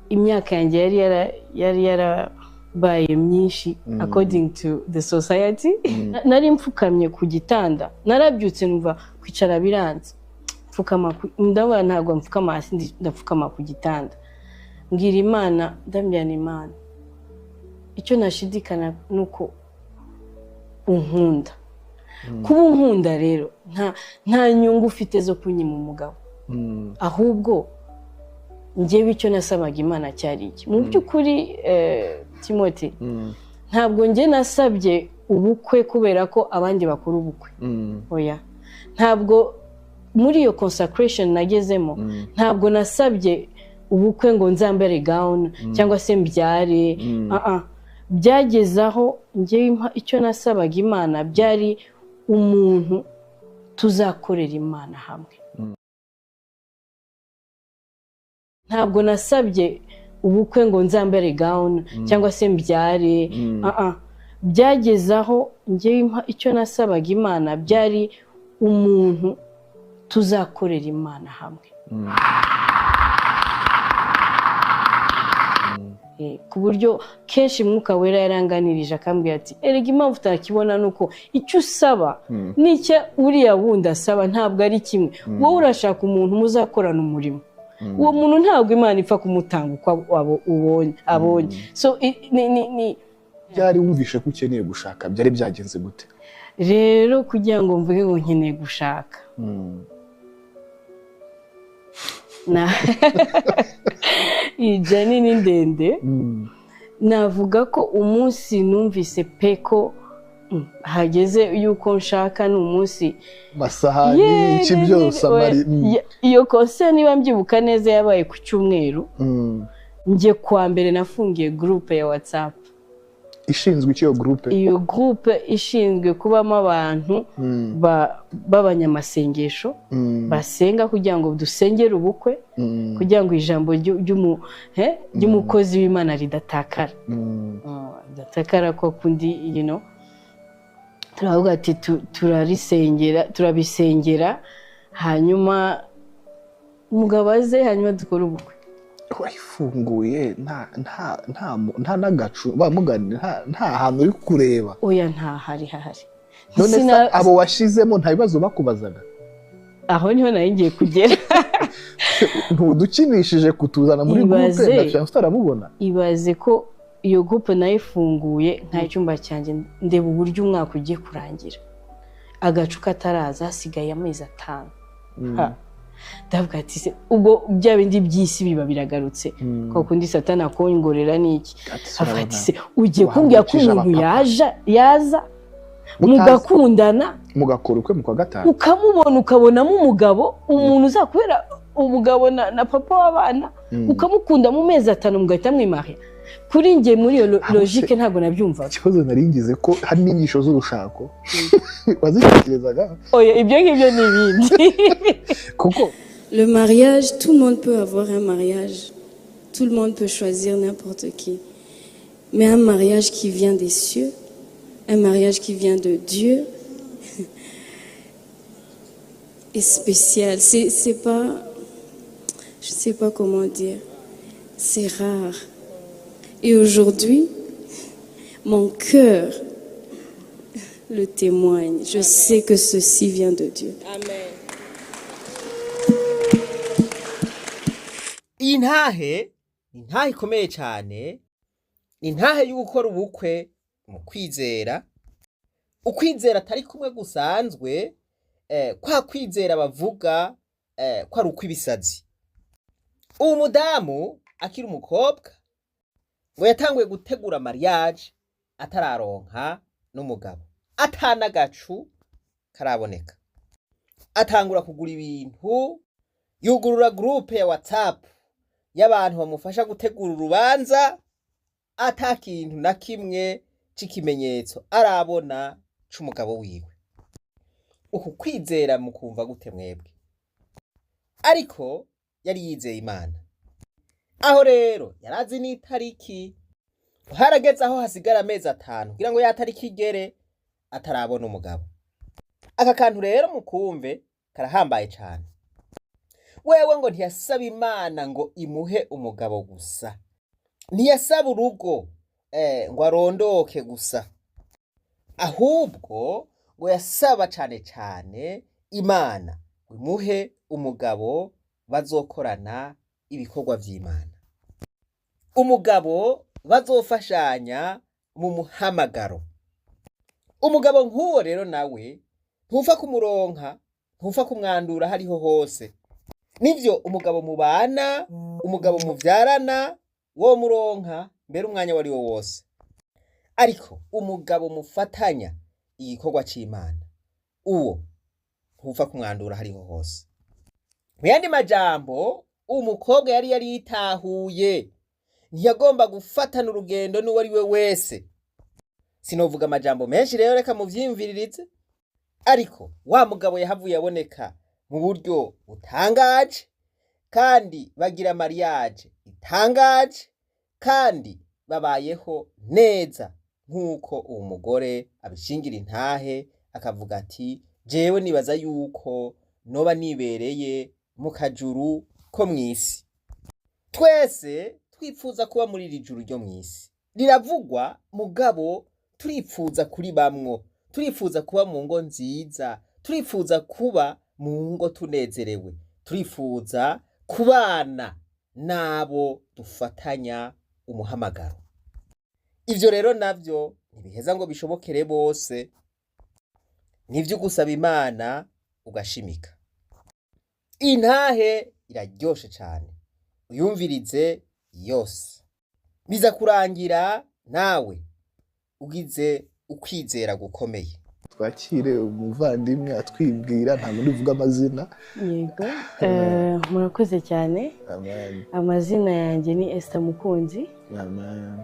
Imyaka yanjye yari yarabaye myinshi according to the society. Nari mfukamye ku gitanda, narabyutse numva kwicara biranze, mfukama ndabona ntabwo mfukama hasi, ndapfukama ku gitanda, mbwira Imana, ndambwira Imana, icyo nashidikana ni uko unkunda. Kuba unkunda rero, nta nyungu ufite zo kunyima umugabo. Ahubwo njyewe icyo nasabaga Imana cyari iki mu by'ukuri, Timothy? Ntabwo njye nasabye ubukwe kubera ko abandi bakora ubukwe. Oya, ntabwo muri iyo consecration nagezemo, ntabwo nasabye ubukwe ngo nzambare gown cyangwa se mbyare. Ah, ah. Byageze aho njyewe icyo nasabaga Imana byari umuntu tuzakorera Imana hamwe. Ntabwo nasabye ubukwe ngo nzambare gown cyangwa se mbyare. Ah, ah. Byageze aho njyewe icyo nasabaga Imana byari umuntu tuzakorera Imana hamwe. Ku buryo kenshi Mwuka Wera yaranganirije akambwira ati: "Erega impamvu utakibona ni uko icyo usaba n'icyo uriya wundi asaba ntabwo ari kimwe. Wowe urashaka umuntu muzakorana umurimo. Uwo muntu ntabwo Imana ipfa kumutanga uko ubonye abonye." So ni Byari wumvishe ko ukeneye gushaka, byari byagenze gute? Rero kugira ngo mvuge ngo nkeneye gushaka, na iyi journey ni ndende. Navuga ko umunsi numvise pe ko hageze yuko nshaka ni umunsi Amasahani, iki byose, amari. Iyo concert, niba mbyibuka neza, yabaye ku cyumweru. Njye kuwa mbere nafungiye groupe ya WhatsApp. Ishinzwe iki iyo groupe? Iyo groupe ishinzwe kubamo abantu b'abanyamasengesho basenga kugira ngo dusengere ubukwe, kugira ngo ijambo ry'umukozi w'Imana ridatakara. Ridatakara ko kundi, turavuga ati turarisengera, turabisengera, hanyuma umugabo aze, hanyuma dukore ubukwe. Wayifunguye nta n'agacu bamuganira, nta hantu uri kureba? Oya, nta hari hahari. None se abo washizemo nta bibazo bakubazaga? Aho niho nari ngiye kugera. Ntudukinishije kutuzana muri groupe na fiancé utaramubona. Ibaze ko iyo groupe nayifunguye nka icyumba cyanjye, ndeba uburyo umwaka ugiye kurangira agacu kataraza, hasigaye amezi 5. Ha. Ndavuga ati: "Se ubwo bya bindi by'isi biba biragarutse?" Kwa kundi Satani akongorera n'iki. Ati, Avuga ati: urabona, "Se ugiye kumbwira ko wahagurukije umuntu abapapa. yaja yaza Mutazi- mugakundana, mugakora ukwe mu kwa gatanu, ukamubona, ukabonamo umugabo, umuntu uzakubera umugabo na papa w'abana, ukamukunda mu mezi 5 mugahita mwimariya?" Kuri njye, muri iyo Aho se- logique, ntabwo nabyumvaga. Ikibazo nari ngize ko hari n'inyigisho z'urushako wazitekerezaga? Oya, ibyo ngibyo ni ibindi. Kuko Le mariage, tout le monde peut avoir un mariage. Tout le monde peut choisir n'importe qui. Mais un mariage qui vient des cieux, un mariage qui vient de Dieu, est spécial. C'est pas, je sais pas comment dire, c'est rare. Et aujourd'hui, mon cœur le témoigne. Je sais que ceci vient de Dieu. Amen. Iyi ntahe ni intahe ikomeye cyane, ni intahe yo gukora ubukwe mu kwizera, ukwizera atari kumwe gusanzwe, kwa kwizera bavuga ko ari ukw'ibisazi. Uwo mudamu akiri umukobwa ngo yatanguye gutegura mariage atararonka n'umugabo, atanagacu karaboneka, atangura kugura ibintu, yugurura groupe ya WhatsApp y'abantu bamufasha gutegura urubanza, ata kintu na kimwe c'ikimenyetso arabona c'umugabo wiwe. Uku kwizera mukumva gute mwebwe? Ariko yari yizeye Imana. Aho rero yarazi n'itariki. Harageze aho hasigara amezi 5 kugira ngo ya tariki igere, atarabona umugabo. Aka kantu rero mukumve, karahambaye cane. Wewe ngo ntiyasaba Imana ngo imuhe umugabo gusa, ntiyasaba urugo ngo arondoke gusa, ahubwo ngo yasaba cane cane Imana ngo imuhe umugabo bazokorana ibikorwa vy'Imana, umugabo bazofashanya mu muhamagaro. Umugabo nk'uwo rero nawe ntupfa kumuronka, ntupfa kumwandura hariho hose. Nivyo, umugabo mubana, umugabo muvyarana, wo muronka mbere umwanya wari wo wose, ariko umugabo mufatanya igikorwa c'Imana, uwo ntupfa kumwandura hariho hose. Mu yandi majambo, umukobwa yari yaritahuye, ntiyagomba gufatana urugendo n'uwo ari we wese. Sinovuga amajambo menshi rero, reka muvyiyumviririze. Ariko wa mugabo yahavuye aboneka mu buryo butangaje, kandi bagira mariage itangaje, kandi babayeho neza nk'uko uwo mugore abishingira intahe, akavuga ati: "Jewe nibaza yuko noba nibereye mu kajuru ko mw'isi." Twese twipfuza kuba muri iri juru ryo mw'isi riravugwa, mugabo turipfuza kuribamwo, turifuza kuba mu ngo nziza, turifuza kuba mu ngo tunezerewe, turifuza kubana n'abo dufatanya umuhamagaro. Ivyo rero navyo ntibiheza ngo bishobokere bose, nivyo gusaba Imana ugashimika. Intahe iraryoshe cane, uyumvirize yose, biza kurangira nawe ugize ukwizera gukomeye. Twakire umuvandimwe atwibwira, ntabwo ndivuga amazina. Yego, murakoze cyane. Amen. Amazina yanjye ni Esther Mukunzi. Amen.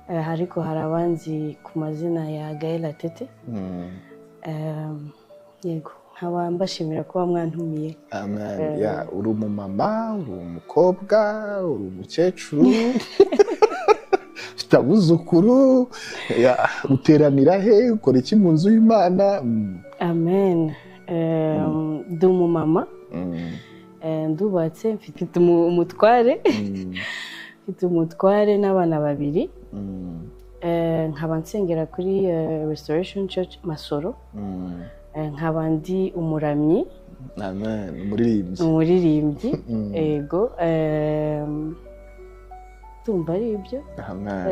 Ariko hari abanzi ku mazina ya Gaëla Tete. Yego, nkaba mbashimira kuba mwantumiye. Amen. Eh. Ya, uri umumama, uri umukobwa, uri umukecuru, ufite abuzukuru, ya, uteranira he, ukora iki mu nzu y'Imana? Amen. Ndi umumama. Ndubatse, mfite umutware, mfite umutware n'abana babiri. Nkaba nsengera kuri Restoration Church Masoro. Nkaba ndi umuramyi. Amen, umuririmbyi. Umuririmbyi. Yego, ndumva ari ibyo. Amen.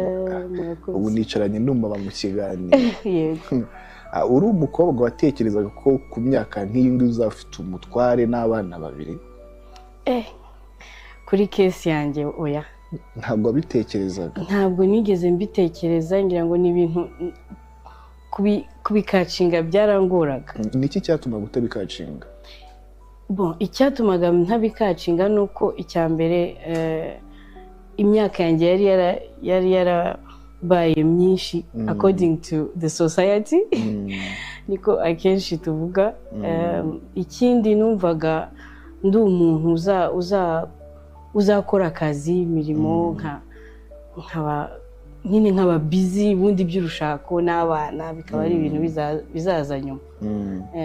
Murakoze. Ubu nicaranye n'umumama mu kiganiro. Yego. Ah, uri umukobwa watekerezaga ko ku myaka nk'iyi ngiyi uzaba ufite umutware n'abana babiri? Kuri case yanjye, oya. Ntabwo wabitekerezaga? Ntabwo nigeze mbitekereza, ngira ngo ni ibintu kubicatchinga byarangoraga. Ni iki cyatumaga utabicatchinga? Bon, icyatumaga ntabicatchinga ni uko icya mbere, imyaka yanjye yari yarabaye myinshi according to the society, niko akenshi tuvuga. Ikindi numvaga ndi umuntu uzakora akazi, imirimo, nkaba nyine nkaba busy, ubundi by'urushako n'abana bikaba ari ibintu bizaza nyuma.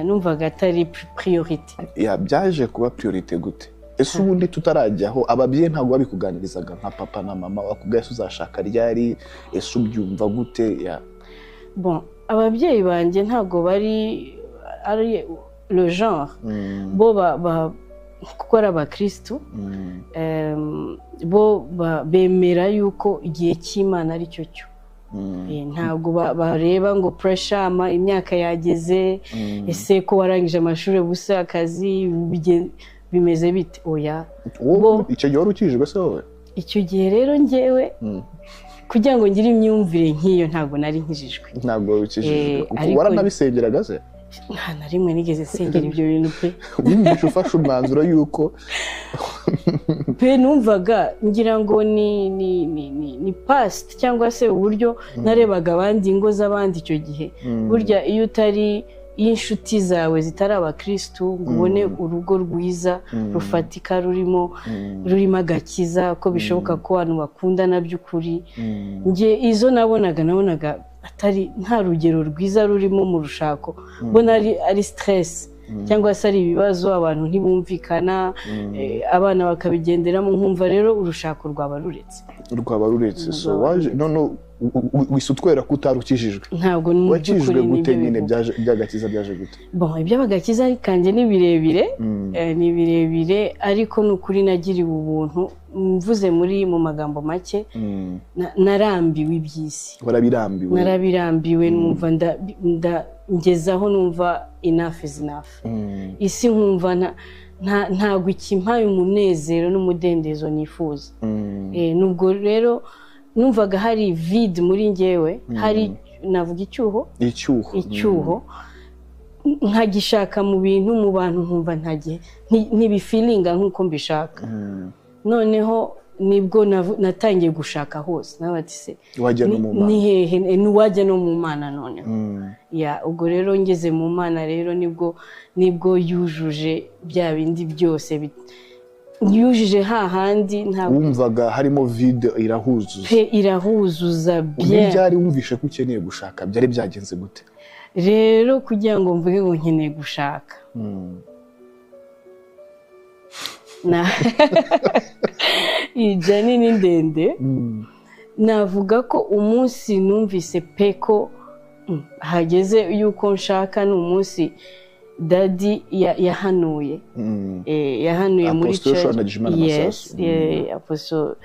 Numvaga atari priorité. Ya, byaje kuba priorité gute? Ese ubundi tutarajyaho, ababyeyi ntabwo babikuganirizaga, nka papa na mama bakubwira: "Ese uzashaka ryari? Ese ubyumva gute?" Ya. Bon, ababyeyi banjye ntabwo bari ari le genre bo kuko ari abakirisitu, bo bemera yuko igihe cy'Imana ari cyo cyo. Ntabwo bareba ngo pressure, ama imyaka yageze, ese ko warangije amashuri busa akazi bimeze bite? Oya. Wowe icyo gihe wari ukijijwe se wowe? Icyo gihe rero njyewe, kugira ngo ngire imyumvire nk'iyo, ntabwo nari nkijijwe. Ntabwo wari ukijijwe? Eh, ariko- Waranabisengeraga se? Nta na rimwe nigeze nsengera ibyo bintu pe. Wumvise ufashe umwanzuro yuko Pe, numvaga ngira ngo ni past, cyangwa se uburyo narebaga abandi, ingo z'abandi icyo gihe. Burya iyo utari, iyo inshuti zawe zitari abakirisitu, ngo ubone urugo rwiza rufatika rurimo agakiza, ko bishoboka ko abantu bakundana by'ukuri. Njye izo nabonaga atari, nta rugero rwiza rurimo mu rushako, mbona ari stress. Cyangwa se ari ibibazo, abantu ntibumvikana, abana bakabigenderamo, nkumva rero urushako rwaba ruretse. Rwaba ruretse. So Rwaba waje ruretse. None wise utwera ko utari ukijijwe? Ntabwo mu Wakijijwe by'ukuri gute nibyo nyine? bivuga. By'agakiza byaje gute? Bon, iby'agakiza kanjye ni birebire. Ni birebire, ariko ni ukuri nagiriwe ubuntu. Mvuze mu magambo make, narambiwe iby'isi. Warabirambiwe? Narabirambiwe, numva ngezaho numva enough is enough. Isi nkumva ntabwo ikimpaye umunezero n'umudendezo nifuza. Nubwo rero numvaga hari vide muri njyewe, hari, navuga, icyuho. Icyuho. Icyuho nkagishaka mu bintu, mu bantu, nkumva ntagihe ntibifeelinga nk'uko mbishaka. Noneho nibwo natangiye gushaka hose, nawe ati se Wajya no mu ni Mana. hehe nuwajya no mu Mana noneho? Ya, ubwo rero ngeze mu Mana rero nibwo yujuje bya bindi byose, yujuje hahandi ntabwo Wumvaga harimo vide, irahuzuza. Pe, irahuzuza bien. Ntibyari wumvishe ko ukeneye gushaka? Byari byagenze gute? Rero kugira ngo mvuge ngo nkeneye gushaka, na iyi journey ni ndende. Navuga ko umunsi numvise pe ko hageze yuko nshaka ni umunsi daddy yahanuye. Yahanuye muri Apostle Joshua church. Ndagijimana Yes. Masasu. Apostle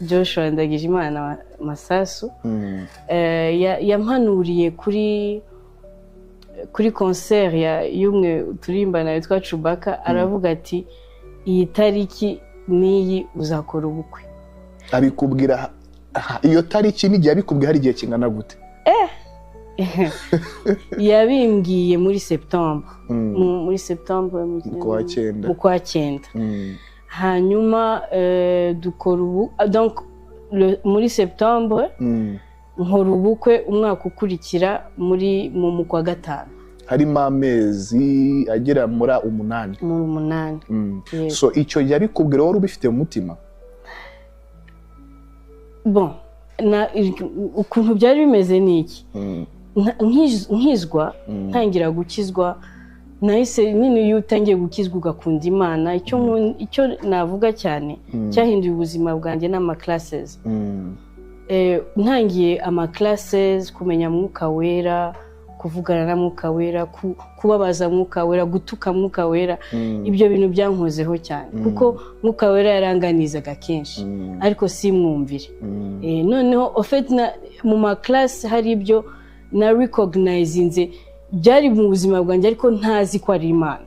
Joshua Ndagijimana Masasu. Yampanuriye kuri concert y'umwe turirimbana witwa Chubaka, aravuga ati: "Iyi tariki n'iyi uzakora ubukwe." Abikubwira aha, iyo tariki n'igihe abikubwira hari igihe kingana gute? Yabimbwiye muri septembre. Muri septembre. Mu kwa cyenda. Mu kwa cyenda. Hanyuma dukora ubu, donc muri septembre nkora ubukwe, umwaka ukurikira muri mu kwa gatanu. Harimo amezi agera muri 8. Muri 8. Yego. So icyo yabikubwira wari ubifite mu mutima? Bon, ukuntu byari bimeze ni iki: nkizwa, ntangira gukizwa, nahise nyine, iyo utangiye gukizwa ugakunda Imana, icyo navuga cyane cyahinduye ubuzima bwanjye n'ama classes. Ntangiye ama classes, kumenya Mwuka Wera, kuvugana na Mwuka Wera, kubabaza Mwuka Wera, gutuka Mwuka Wera, ibyo bintu byankozeho cyane, kuko Mwuka Wera yaranganizaga kenshi ariko simwumvire. Noneho au fait mu ma class hari ibyo na recognizinze byari mu buzima bwanjye, ariko ntazi ko ari Imana.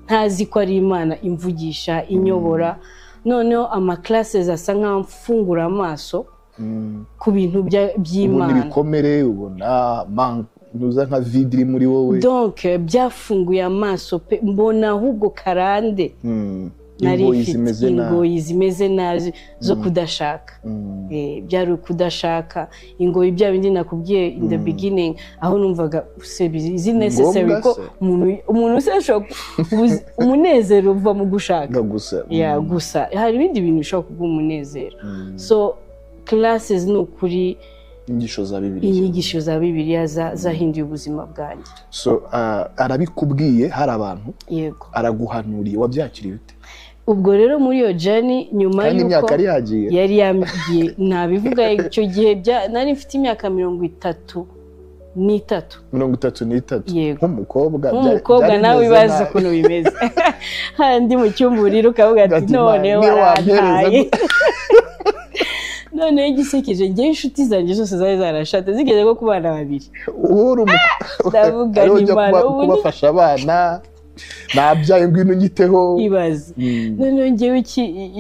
Ntazi ko ari Imana imvugisha, inyobora. Noneho ama classes asa nkaho mfungura amaso ku bintu Ubona by'Imana. ibikomere, ubona ntuza nka vide iri muri wowe. Donc byafunguye amaso pe, mbona ahubwo karande nari Ingoyi mfite, zimeze nabi. Ingoyi zimeze nabi zo kudashaka. Byari ukudashaka, ingoyi, bya bindi nakubwiye in the beginning, aho numvaga se is it necessary Ngombwa ko se? umuntu se ashobora umunezero uva mu gushaka? Nga gusa. Ya, gusa hari ibindi bintu bishobora kuguha umunezero. So classes ni ukuri, Inyigisho za Bibiliya. Inyigisho za Bibiliya zahinduye ubuzima bwanjye. So arabikubwiye hari abantu, Yego. araguhanuriye, wabyakiriye ute? Ubwo rero muri iyo journey, nyuma Kandi y'uko imyaka yari yagiye. Yari yambwiye, nabivuga, icyo gihe nari mfite imyaka 33. 33? Yego. Nk'umukobwa Nk'umukobwa, byari nawe bimeze wibaza nabi. ukuntu bimeze handi mu cyumba urira ukavuga ati Ati, noneho "Niyo wampereza warantaye." Noneho igisekeje, njyewe inshuti zanjye zose zari zarashatse, zigeze nko ku bana babiri. Wowe uri Ndavuga ariwe nti ujya Imana, ubu kubafasha abana, nabyaye ngwino unyiteho. Ibaze. Noneho njyewe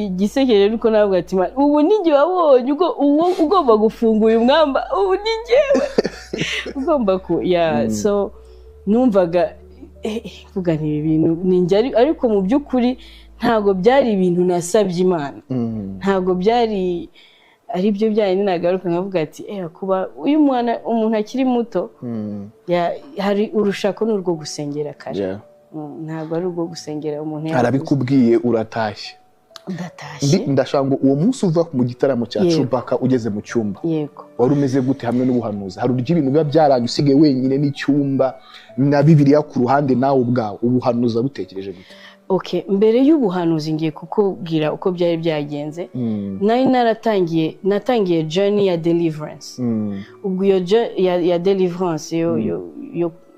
igisekeje nuko navuga ati: "Mana, ubu ni njye wabonye uwo ugomba gufungura uyu mwamba, ubu ni njyewe ugomba ku ya." So numvaga mvuga nti ibi bintu ni njye, ariko mu by'ukuri ntabwo byari ibintu nasabye Imana. Ntabwo byari ari byo byari. Nagaruka nkavuga ati kuba uyu mwana, umuntu akiri muto, hari urushako ni urwo gusengera kare. Ntabwo ari urwo gusengera umuntu yakuze. Arabikubwiye, uratashye. Ndatashye. Ndashaka ngo uwo munsi uva mu gitaramo cya Yego. Chewbacca ugeze mu cyumba, Yego. wari umeze gute hamwe n'ubuhanuzi? Hari uburyo ibintu biba byarangiye, usigaye wenyine n'icyumba na Bibiliya ku ruhande, nawe ubwawe, ubuhanuzi wabutekereje gute? Okay, mbere y'ubuhanuzi ngiye kukubwira uko byari byagenze. Nari naratangiye, natangiye journey ya deliverance. Ubwo iyo ya deliverance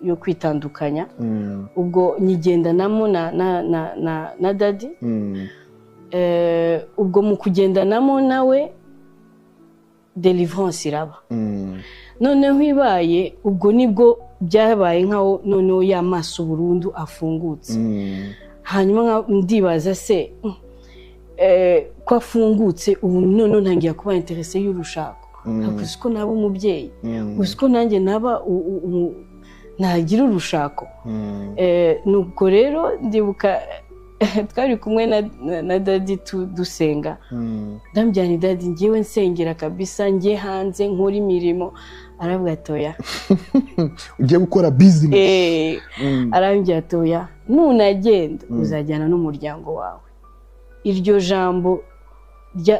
yo kwitandukanya, ubwo nyigendanamo na daddy. Ubwo mu kugendanamo nawe, deliverance iraba. Noneho ibaye, ubwo nibwo byabaye nkaho noneho ya maso burundu afungutse. Hanyuma ndibaza se, ko afungutse ubu, noneho ntangiye kuba intéressée y'urushako. Uzi ko naba umubyeyi? Uzi ko nanjye naba nagira urushako? Nuko rero ndibuka twari kumwe na daddy dusenga. Ndamubwira nti: "Daddy, ngewe nsengera kabisa, njye hanze nkora imirimo." Aravuga ati: "Oya." Ugiye gukora business. Arambwira ati: "Oya, nunagenda uzajyana n'umuryango wawe." Iryo jambo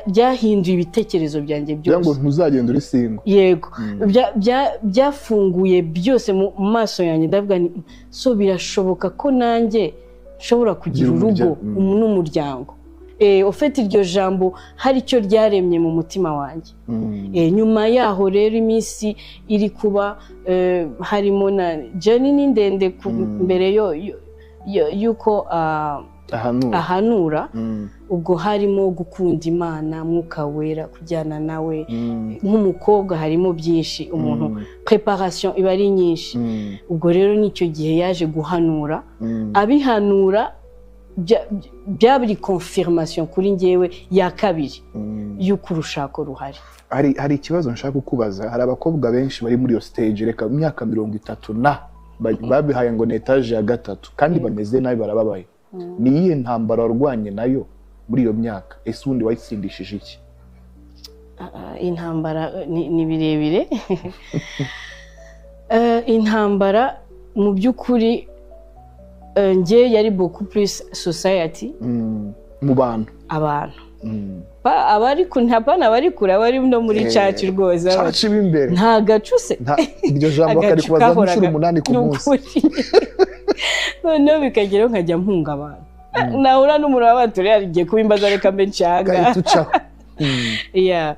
ryahinduye ibitekerezo byanjye Kugira ngo byose. ntuzagenda uri single. Yego. Byafunguye byose mu maso yanjye. Ndavuga nti: "So birashoboka ko nanjye nshobora kugira Kugira urugo n'umuryango." Ufite iryo jambo hari icyo ryaremye mu mutima wanjye. Nyuma yaho rero iminsi iri kuba, harimo na journey ni ndende mbere y'uko Ahanura. ahanura. Ubwo harimo gukunda Imana, Mwuka Wera, kujyana nawe. Nk'umukobwa harimo byinshi umuntu, préparation iba ari nyinshi. Ubwo rero nicyo gihe yaje guhanura. Abihanura, byabiri confirmation kuri njyewe ya kabiri y'uko urushako ruhari. Hari ikibazo nshaka kukubaza. Hari abakobwa benshi bari muri iyo stage, reka imyaka 30 na babihaye ngo ni étage ya gatatu, kandi bameze nabi, barababaye. Ni iyihe ntambara warwanye nayo muri iyo myaka? Ese ubundi wayitsindishije iki? Intambara ni birebire. Intambara mu by'ukuri, njye yari beaucoup plus society. Mu bantu. Abantu. Abari hapana abari kure, abari no muri church rwose. Church b'imbere. Nta gacu se. Iryo jambo Agacu bakarikubaza nk'inshuro kahoraga. 8 ku Ni munsi. ukuri. Noneho bikageraho nkajya mpunga abantu, nahura n'umuntu w'abaturiye agiye kubimbaza, reka mbe nshanga. Gahita ucaho. Yeah.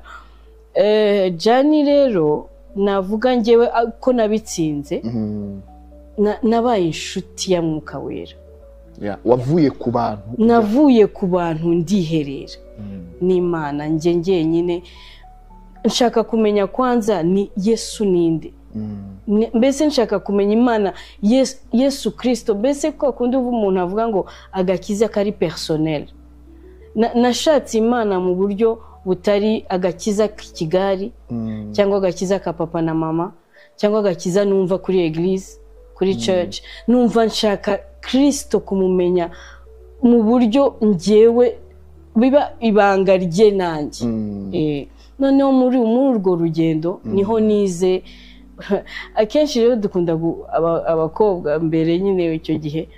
Journey rero navuga njyewe ko nabitsinze, nabaye inshuti ya Mwuka Wera. Yeah, wavuye ku bantu. Navuye ku bantu, ndiherera n'Imana njye njyenyine, nshaka kumenya kwanza ni Yesu ninde. Mbese nshaka kumenya Imana, Yesu Kirisito. Mbese kwa kundi uva umuntu avuga ngo agakiza kari personnel. Nashatse Imana mu buryo butari agakiza k'ikigari cyangwa agakiza ka papa na mama cyangwa agakiza numva kuri église, kuri church. Numva nshaka Kirisito, kumumenya mu buryo njyewe biba ibanga rye nanjye. Noneho muri urwo rugendo niho nize. Akenshi rero dukunda abakobwa mbere nyine, icyo gihe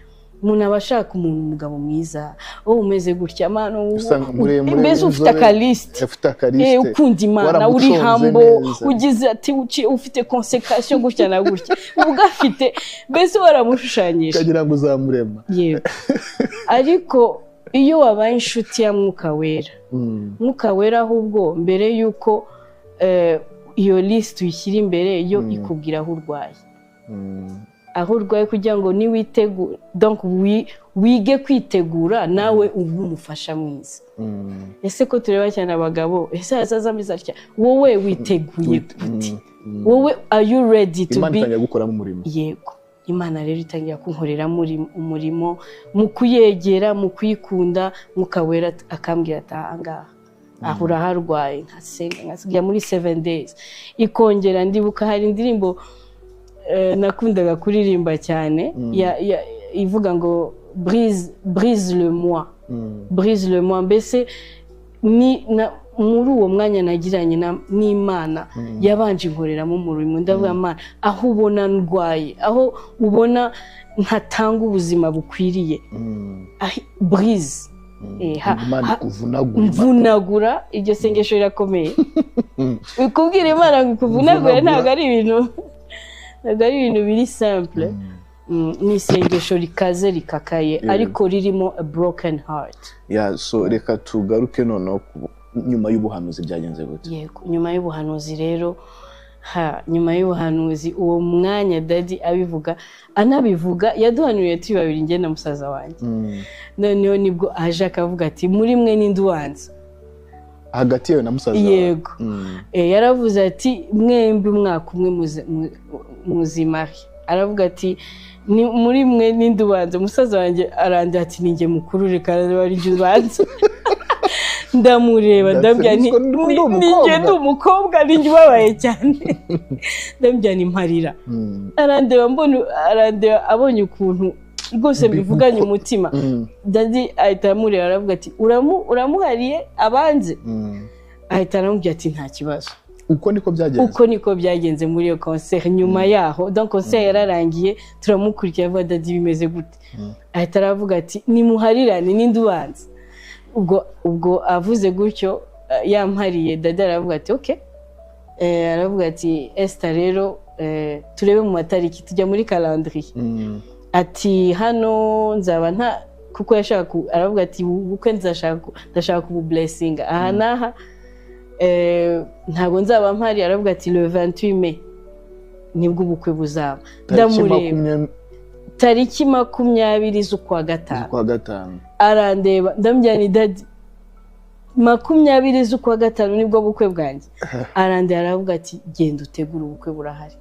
umuntu aba ashaka umuntu, umugabo mwiza, wowe umeze gutya mano, Usanga muremure, mbese ufite inzobe, akalisite. Ufite akalisite. Ukunda Imana, uri Waramuconze humble, neza. ugize ati ufite consécration gutya na gutya, ubwo afite mbese waramushushanyije. Ukagira ngo uzamurema. Yego, ariko iyo wabaye inshuti ya Mwuka Wera, Mwuka Wera ahubwo mbere y'uko iyo lisite uyishyira imbere, yo ikubwira aho urwaye, aho urwaye, kugira ngo niwitegure, donc wige kwitegura, nawe ube umufasha mwiza. Ese ko tureba cyane abagabo, ese hazaza ameze atya, wowe witeguye gute? Wowe, are you ready to Imana be itangira gukoramo umurimo. Yego, Imana rero itangira kunkorera umurimo mu kuyegera, mu kuyikunda. Mwuka Wera akambwira ati: "Aha ngaha, aho uraharwaye." Nkasenga, nkasiga muri 7 days, ikongera. Ndibuka hari indirimbo nakundaga kuririmba cyane ivuga ngo "Brise, brise le moi, brise le moi." Mbese ni muri uwo mwanya nagiranye n'Imana, yabanje inkoreramo umurimo. Ndavuga: "Mana, aho ubona ndwaye, aho ubona ntatanga ubuzima bukwiriye, brise." Imana ikuvunagura. Mvunagura. Iryo sengesho rirakomeye. Kubwira Imana ngo ikuvunagure ntabwo ari ibintu biri simple. Ni isengesho rikaze, rikakaye, ariko ririmo a broken heart. Yeah, so reka tugaruke noneho nyuma y'ubuhanuzi byagenze gute? Yego, nyuma y'ubuhanuzi rero, ha, nyuma y'ubuhanuzi, uwo mwanya daddy abivuga, anabivuga, yaduhanuriye turi babiri, njye na musaza wanjye. Noneho nibwo aje akavuga ati: "Muri mwe ninde ubanza?" Hagati yawe na musaza wawe? Yego. Yaravuze ati: "Mwembi umwaka umwe muzimari." Aravuga ati: "Ni muri mwe ninde ubanza?" Umusaza wanjye arandira ati: "Ninjye mukuru, reka ari jye ubanza." Ndamureba, ndambwira nti: Ndetse ndi umukobwa. "Ninjye, ndi umukobwa, ninjye ubabaye cyane." Ndambwira nti: "Mparira." Arandeba, mbona arandeba, abonye ukuntu rwose mbivuganye umutima. Daddy ahita amureba, aravuga ati: "Uramuhariye abanze." Ahita aramubwira ati: "Nta kibazo." Uko niko byagenze. Uko niko byagenze muri iyo concert. Nyuma yaho, donc concert yararangiye, turamukurikira, avuga: "Daddy, bimeze gute?" Ahita aravuga ati: "Nimuharirane, ninde ubanza?" Ubwo avuze gutyo, yampariye, daddy aravuga ati: "Ok." Aravuga ati: "Esther rero, turebe mu matariki, tujya muri calendrier." Ati: "Hano nzaba nta," kuko yashaka aravuga ati: "Ubukwe ndashaka kubublessinga aha n'aha, ntabwo nzaba mpari." Aravuga ati: "Le 28 mai nibwo ubukwe buzaba." Tariki Ndamureba. 20 Tariki 20 z'ukwa gatanu. Z'ukwa gatanu. Arandeba, ndamubwira ni: "Daddy, 20 z'ukwa gatanu nibwo bukwe bwanjye." Arandeba, aravuga ati: "Genda utegure, ubukwe burahari."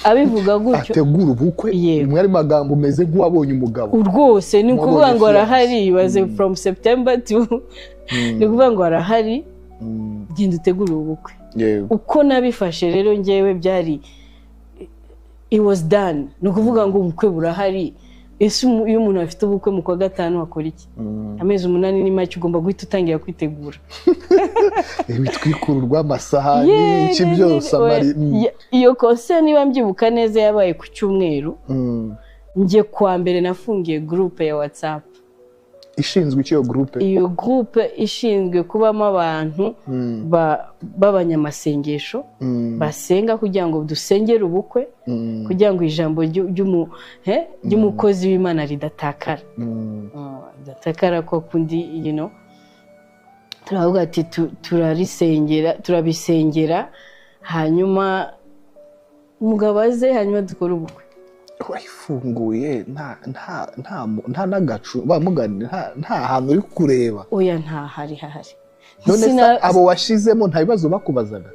Abivuga gutyo. Ategura ubukwe. Yego. Mu yandi magambo, umeze nk'uwabonye umugabo. Rwose ni ukuvuga ngo Wabonye. arahari. Ibaze, from September to, ni ukuvuga ngo arahari: "Genda utegure ubukwe." Uko nabifashe rero ngewe, byari, it was done. Ni ukuvuga ngo ubukwe burahari. Ese iyo umuntu afite ubukwe mu kwa gatanu akora iki? Amezi 8 ni make, ugomba guhita utangira kwitegura. Ibitwikururwa, amasahani, iki byose, amari. Iyo concert, niba mbyibuka neza, yabaye ku cyumweru. Njye kwa mbere nafungiye groupe ya WhatsApp. Ishinzwe iki iyo groupe? Iyo groupe ishinzwe kubamo abantu b'abanyamasengesho basenga kugira ngo dusengere ubukwe, kugira ngo ijambo ry'umukozi w'Imana ridatakara. Ridatakara ko kundi, turavuga ati turarisengera, turabisengera, hanyuma umugabo aze, hanyuma dukore ubukwe. Wayifunguye nta n'agacu bamugani, nta hantu uri kureba? Oya, ntahari hahari. None se abo washizemo nta bibazo bakubazaga?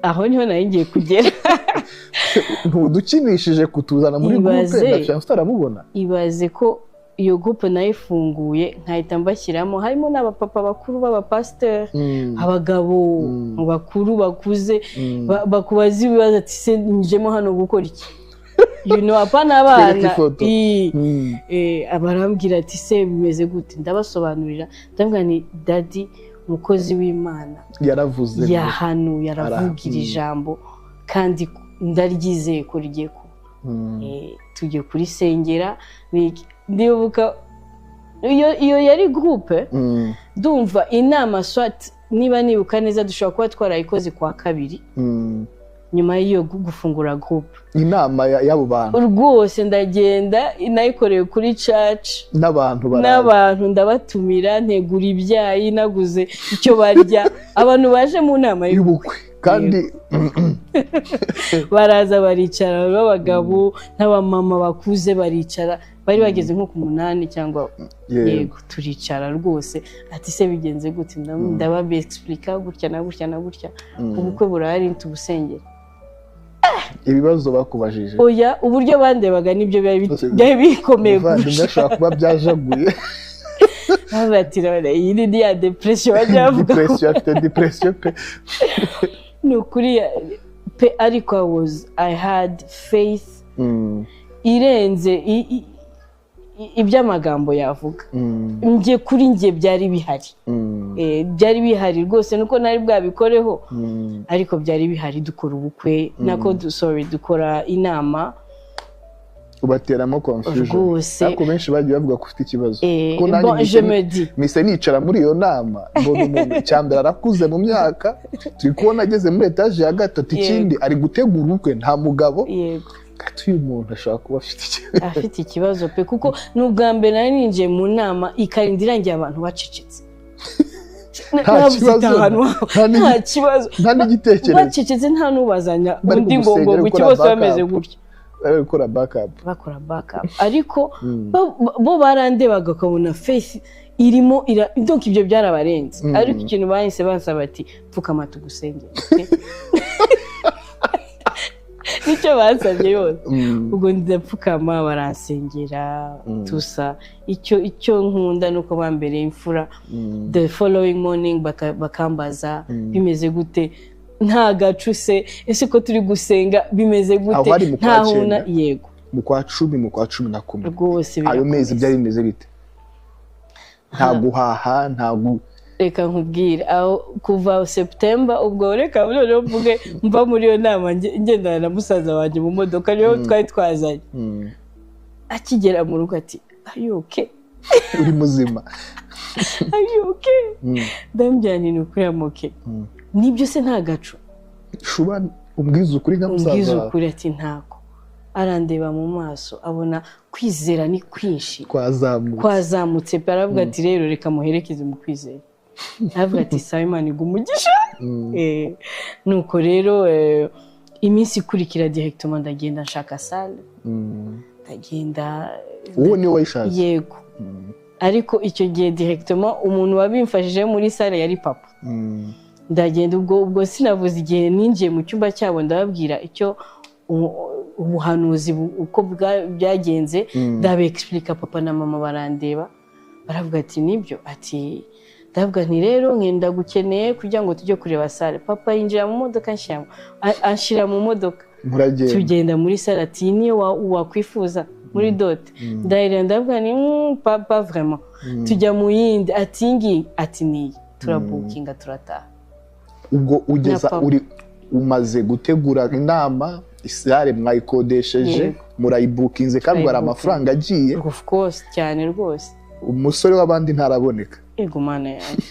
Aho niho nari ngiye kugera. Ntudukinishije kutuzana muri groupe na fiancé utaramubona. Ibaze ko iyo groupe nayifunguye nkahita mbashyiramo, harimo n'abapapa bakuru b'abapasiteri, abagabo bakuru bakuze, bakubaza ibibazo ati: "Se njemo hano gukora iki?" Apana abana. Twereke ifoto. Barambwira ati: "Se bimeze gute?" Ndabasobanurira, ndabwira ni: "Daddy, umukozi w'Imana yaravuze ngo yahanuye, aravugira ijambo, kandi ndaryizeye ko rigiye kuba." Tugiye kurisengera. Ndibuka iyo yari groupe. Ndumva inama swat, niba nibuka neza, dushobora kuba twarayikoze kwa kabiri nyuma y'iyo gufungura groupe. Inama y'abo bantu? Rwose ndagenda, nayikoreye kuri church. N'abantu baraza? N'abantu ndabatumira, ntegura ibyayi, naguze icyo barya. Abantu baje mu nama y'ubukwe kandi. Baraza baricara, b'abagabo n'abamama bakuze baricara, bari bageze nko ku munani cyangwa. Yego, turicara rwose. Ati: "Se bigenze gute?" Ndababexplica gutya na gutya na gutya, ubukwe burahari, tubusengere. Ibibazo bakubajije? Oya, uburyo bandebaga nibyo byari bikomeye Muvandimwe kurusha. ashobora kuba byajaguye. Bavuga ati: "None iyi ni ya depression bajya bavuga." Depression, afite depression pe. Ni ukuri pe, ariko I had faith irenze iby'amagambo yavuga. Njye, kuri njye byari bihari. Byari bihari rwose, nuko nari bwabikoreho, ariko byari bihari. Dukora ubukwe, nako sorry, dukora inama. Ubateramo confusion. Rwose. Ariko benshi bagiye bavuga ko ufite ikibazo. Eh, Ko nanjye bon, je me dis mpise nicara muri iyo nama, mbona umuntu, icyambere arakuze mu myaka, turi kubona ageze muri etaje ya gatatu, ikindi ari gutegura ubukwe, nta mugabo. Ati uyu muntu ashobora kuba afite ikibazo. Afite ikibazo pe, kuko ni ubwa mbere nari ninjiye mu nama ikarinda irangiye abantu bacecetse. Nta Nabuze kibazo. ahantu Nta nta kibazo. Nta n'igitekerezo. Bacecetse, nta n'ubazanya Bari undi ngo kugusengera, ngo gukora iki, bose bameze backup. gutya. Bari gukora backup. Bakora backup, ariko bo barandebaga ukabona face irimo ira, donc ibyo byarabarenze. Ariko ikintu bahise bansaba ati: "Pfukama tugusengere." Nicyo bansabye yose. Ubwo ndapfukama, baransengera tusa. Icyo nkunda ni uko bambereye imfura. The following morning bakambaza bimeze gute, nta gacu se, ese ko turi gusenga bimeze gute? Aho hari mu kwa Nta huna. cyenda? Yego. Mu kwa 10, mu kwa 11. Rwose Ayo birakomeza. mezi byari bimeze bite? Nta guhaha, nta gu Reka nkubwire, aho kuva September, ubwo reka noneho mvuge mva muri iyo nama ngendana na musaza wanjye mu modoka, niyo twari twazanye. Akigera mu rugo ati: "Are you okay?" Uri muzima? "Are you okay?" Ndamubwira nti: "Ni ukuri, am okay." "Nibyo se, nta gacu?" Shuba umbwize ukuri nka musaza Umbwize wawe. ukuri. Ati: "Ntako." Arandeba mu maso, abona kwizera ni kwinshi. Twazamutse. Kwazamutse pe. Aravuga ati: "Rero reka muherekeze mu kwizera." Aravuga ati: "Sawa, Imana iguha umugisha." Nuko rero iminsi ikurikira directement ndagenda nshaka salle. Ndagenda. Uwo niwe wayishatse? Yego, ariko icyo gihe directement umuntu wabimfashije muri salle yari papa. Ndagenda, ubwo sinavuze igihe ninjiye mu cyumba cyabo, ndababwira icyo ubuhanuzi uko byagenze. Ndabexplica, papa na mama barandeba, baravuga ati: "Nibyo?" Ati, ndavuga nti: "Rero nkenda gukeneye kugira ngo tujye kureba salle." Papa yinjira mu modoka, anshyira mu modoka. Muragenda. Tugenda muri salle. Ati: "Iyi niyo wakwifuza muri dot?" Ndahirira, ndavuga ni "Pas vraiment." Tujya mu yindi. Ati: "Iyi ngiyi?" Ati: "Niyi." Turabukinga, turataha. Ubwo ugeza Na papa. Uri umaze gutegura inama, i salle mwayikodesheje, Yego. murayibukinze, kandi hari Turayibukinze. amafaranga agiye. Of course, cyane rwose. Umusore w'abandi ntaraboneka. Ego Mana yanjye.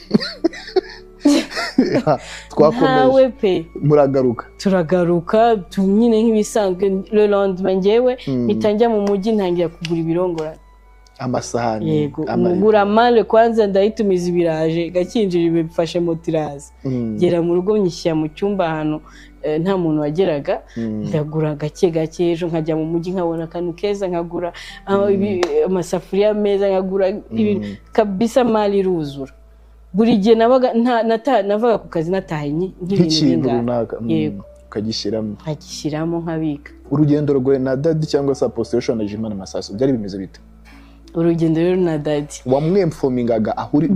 Twakomeje. Ntawe pe. Muragaruka. Turagaruka nyine nk'ibisanzwe. Le lendemain njyewe mpita njya mu mujyi, ntangira kugura ibirongorane. Amasahani. Yego, ngura male kwanza, ndayitumiza, ibiraje gakinjira, bifashe moto iraza. Ngera mu rugo, nyishyira mu cyumba ahantu nta muntu wageraga. Ndagura gake gake, ejo nkajya mu mujyi nkabona akantu keza nkagura, amasafuriya meza nkagura ibintu kabisa. Mali iruzura. Buri gihe nabaga navaga ku kazi nataye nk'ibintu nk'ikintu bingahe. runaka. Yego. Ukagishyiramo. Nkagishyiramo, nkabika. Urugendo rwawe na daddy cyangwa se Apostle Imana Masasu byari bimeze bite? Urugendo rero na daddy, Wamwinformingaga aho uri?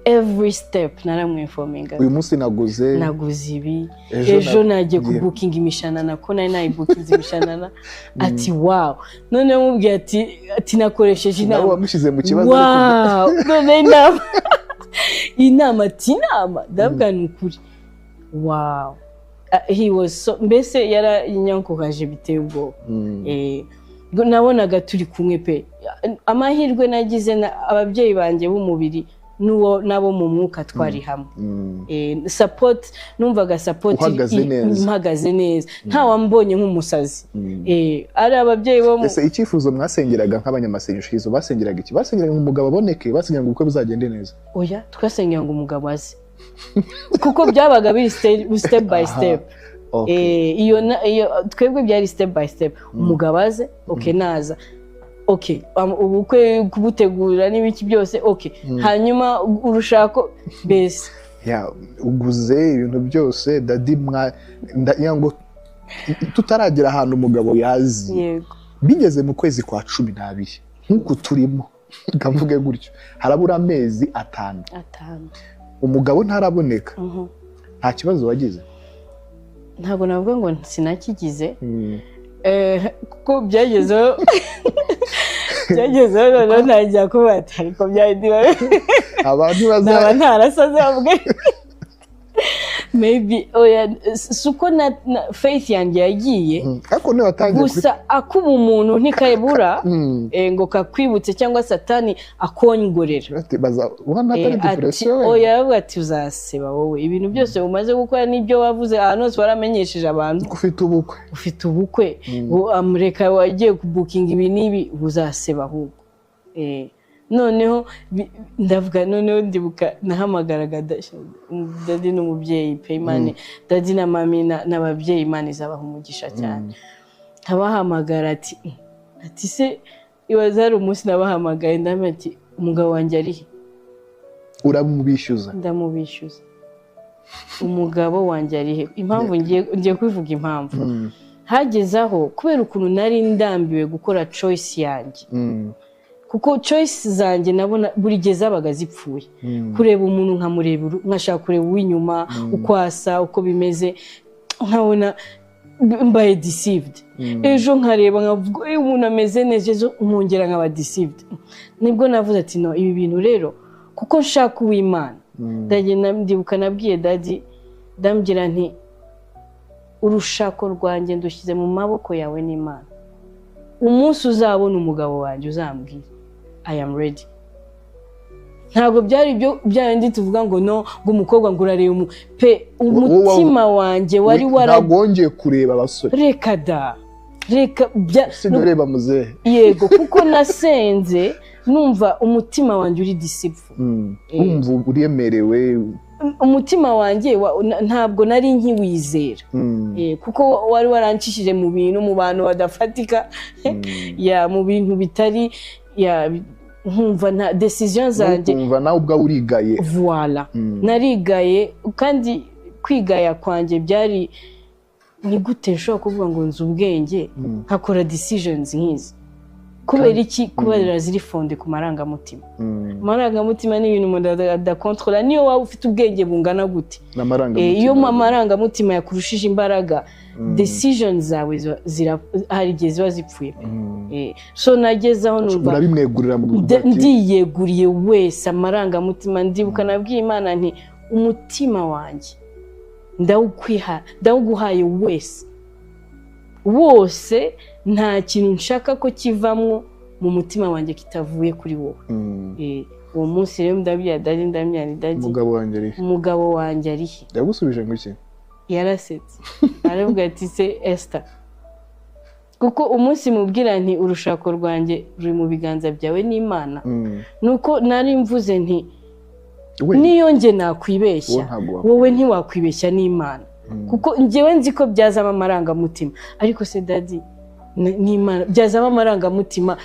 Every step naramwinformingaga. Uyu munsi naguze. Naguze ibi. Ejo Ejo nagiye nagiye. kubukinga imishanana, ko nari nayibukinze imishanana. Ati: "Wow." Noneho mubwiye ati nakoresheje Nawe inama. wamushyize mu kibazo. Wow, none inama, inama, ati: "Inama?" Ndavuga ni ukuri, wow. He was so, mbese yaranyankukaje biteye ubwoba. Nabonaga turi kumwe pe. Amahirwe nagize, ababyeyi banjye b'umubiri n'uwo n'abo mu mwuka twari hamwe. Support, numvaga support. Uhagaze neza. Mpagaze neza, nta wambonye nk'umusazi. Ari ababyeyi bo mu Ese icyifuzo mwasengeraga nk'abanyamasengesho, izo basengeraga iki? Basengeraga ngo umugabo aboneke? Basengeraga ngo ubukwe buzagende neza? Oya, twasengera ngo umugabo aze, kuko byabaga biri step by step. Iyo twebwe byari step by step: umugabo aze, okay, naza, okay, ubukwe kubutegura n'ibiki byose, okay, hanyuma urushako mbese. Ya, uguze ibintu byose, daddy mwa ya ngo tutaragera ahantu umugabo yazi. Yego. Bigeze mu kwezi kwa 12 nk'uku turimo, kavuge gutyo, harabura amezi 5. 5. Umugabo ntaraboneka. Nta kibazo wagize? Ntabwo navuga ngo sinakigize, kuko byagezeho noneho ntangira kuba ati ariko byari Abantu naba baza ntarasaze, bavuga. Maybe oya, si uko na faith yanjye yagiye. Ariko niba watangiye. Gusa akuba umuntu ntikabura ngo kakwibutse cyangwa Satani akongorera. Ati, ubona atari Ati depression wenda. Oya, aravuga ati: "Uzaseba wowe, ibintu byose umaze gukora n'ibyo wavuze ahantu hose waramenyesheje abantu." Ko ufite ubukwe. Ufite ubukwe, amureka wagiye kubukinga ibi n'ibi, uzaseba ahubwo. Noneho ndavuga, noneho ndibuka nahamagaraga daddy n'umubyeyi pe, Imana, daddy na mami n'ababyeyi, Imana izabaha umugisha cyane. Nkabahamagara ati se ibaze hari umunsi nabahamagaye, ndamubwira ati: "Umugabo wanjye ari he?" Uramubishyuza? Ndamubishyuza: "Umugabo wanjye ari he?" Impamvu ngiye kubivuga, impamvu hageze aho kubera ukuntu nari ndambiwe gukora choice yanjye, kuko choice zanjye nabona buri gihe zabaga zipfuye. Kureba umuntu nkamureba nkashaka kureba uw'inyuma uko asa, uko bimeze, nkabona mbaye deceived. Ejo nkareba nkavuga: "Eh, umuntu ameze neza." Ejo nkongera nkaba deceived. Nibwo navuze ati: "No, ibi bintu rero, kuko nshaka uw'Imana." Ndagenda, ndibuka nabwiye daddy, ndambwira nti: "Urushako rwanjye ndushyize mu maboko yawe n'Imana. Umunsi uzabona umugabo wanjye uzambwira, I am ready." Ntabwo byari ibyo bya bindi tuvuga ngo no, ngo umukobwa ngo urareba pe, umutima wanjye wari wara Ntabwo wongeye kureba abasore? Reka da, reka bya. Usigaye ureba muzehe? Yego, kuko nasenze numva umutima wanjye uri deceitful. Wumva uremerewe. Umutima wanjye ntabwo nari nkiwizera. Kuko wari warancishije mu bintu, mu bantu badafatika, ya, mu bintu bitari ya, nkumva nta decision zanjye. Ukumva nawe ubwawe urigaye. Voila. Narigaye, kandi kwigaya kwanjye byari: ni gute nshobora kuvuga ngo nzi ubwenge, nkakora decisions nk'izi? Kubera iki? Kubera ziri fondé ku marangamutima. Amarangamutima ni ibintu umuntu adakontorora, niyo waba ufite ubwenge bungana gute. N'amarangamutima. Iyo amarangamutima yakurushije imbaraga, decisions zawe hari igihe ziba zipfuye pe. So nageze aho numva Urabimwegurira mu ati, ndiyeguriye wese amarangamutima. Ndibuka nabwiye Imana nti: "Umutima wanjye ndawukwiha, ndawuguhaye wese wose, nta kintu nshaka ko kivamwo mu mutima wanjye kitavuye kuri wowe." Uwo munsi rero ndabwira daddy, ndabwira nti: "Daddy, Umugabo wanjye ari he?" Umugabo wanjye ari he?" Yagusubije ngo iki? Yarasetse, aravuga ati: "Se Esther, kuko umunsi mubwira nti urushako rwanjye ruri mu biganza byawe n'Imana, nuko nari mvuze nti We niyo njye nakwibeshya, Wowe ntabwo wakwibeshya. wowe ntiwakwibeshya n'Imana, kuko njyewe nzi ko byazamo amarangamutima, ariko se daddy, n'Imana byazamo amarangamutima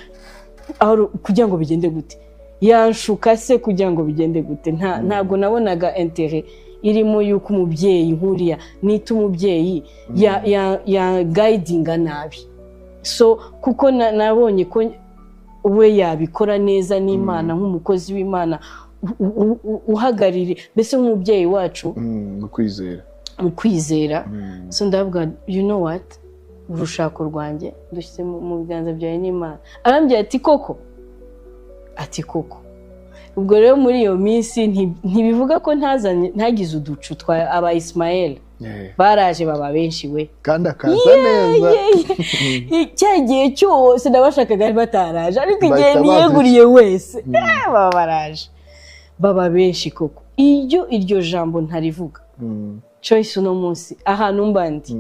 aho kugira ngo bigende gute? Yanshuka se kugira ngo bigende gute?" Ntabwo nabonaga intérêt irimo yuko umubyeyi nkuriya nita umubyeyi ya guidinga nabi. So kuko nabonye ko we yabikora neza n'Imana, nk'umukozi w'Imana uhagarariye mbese nk'umubyeyi wacu Mu kwizera. Mu kwizera. So ndavuga: "You know what, urushako rwanjye dushyize mu biganza byawe n'Imana." Arambwira ati: "Koko?" Ati: "Koko." Ubwo rero muri iyo minsi ntibivuga ko ntazanye, ntagize uducu twa aba Ismael. Baraje baba benshi we. Kandi akaza neza. Cya gihe cyose nabashakaga bataraje, ariko igihe Bahita baza. niyeguriye wese, baba baraje baba benshi koko. Iyo iryo jambo ntarivuga, Choice, uno munsi ahantu mba ndi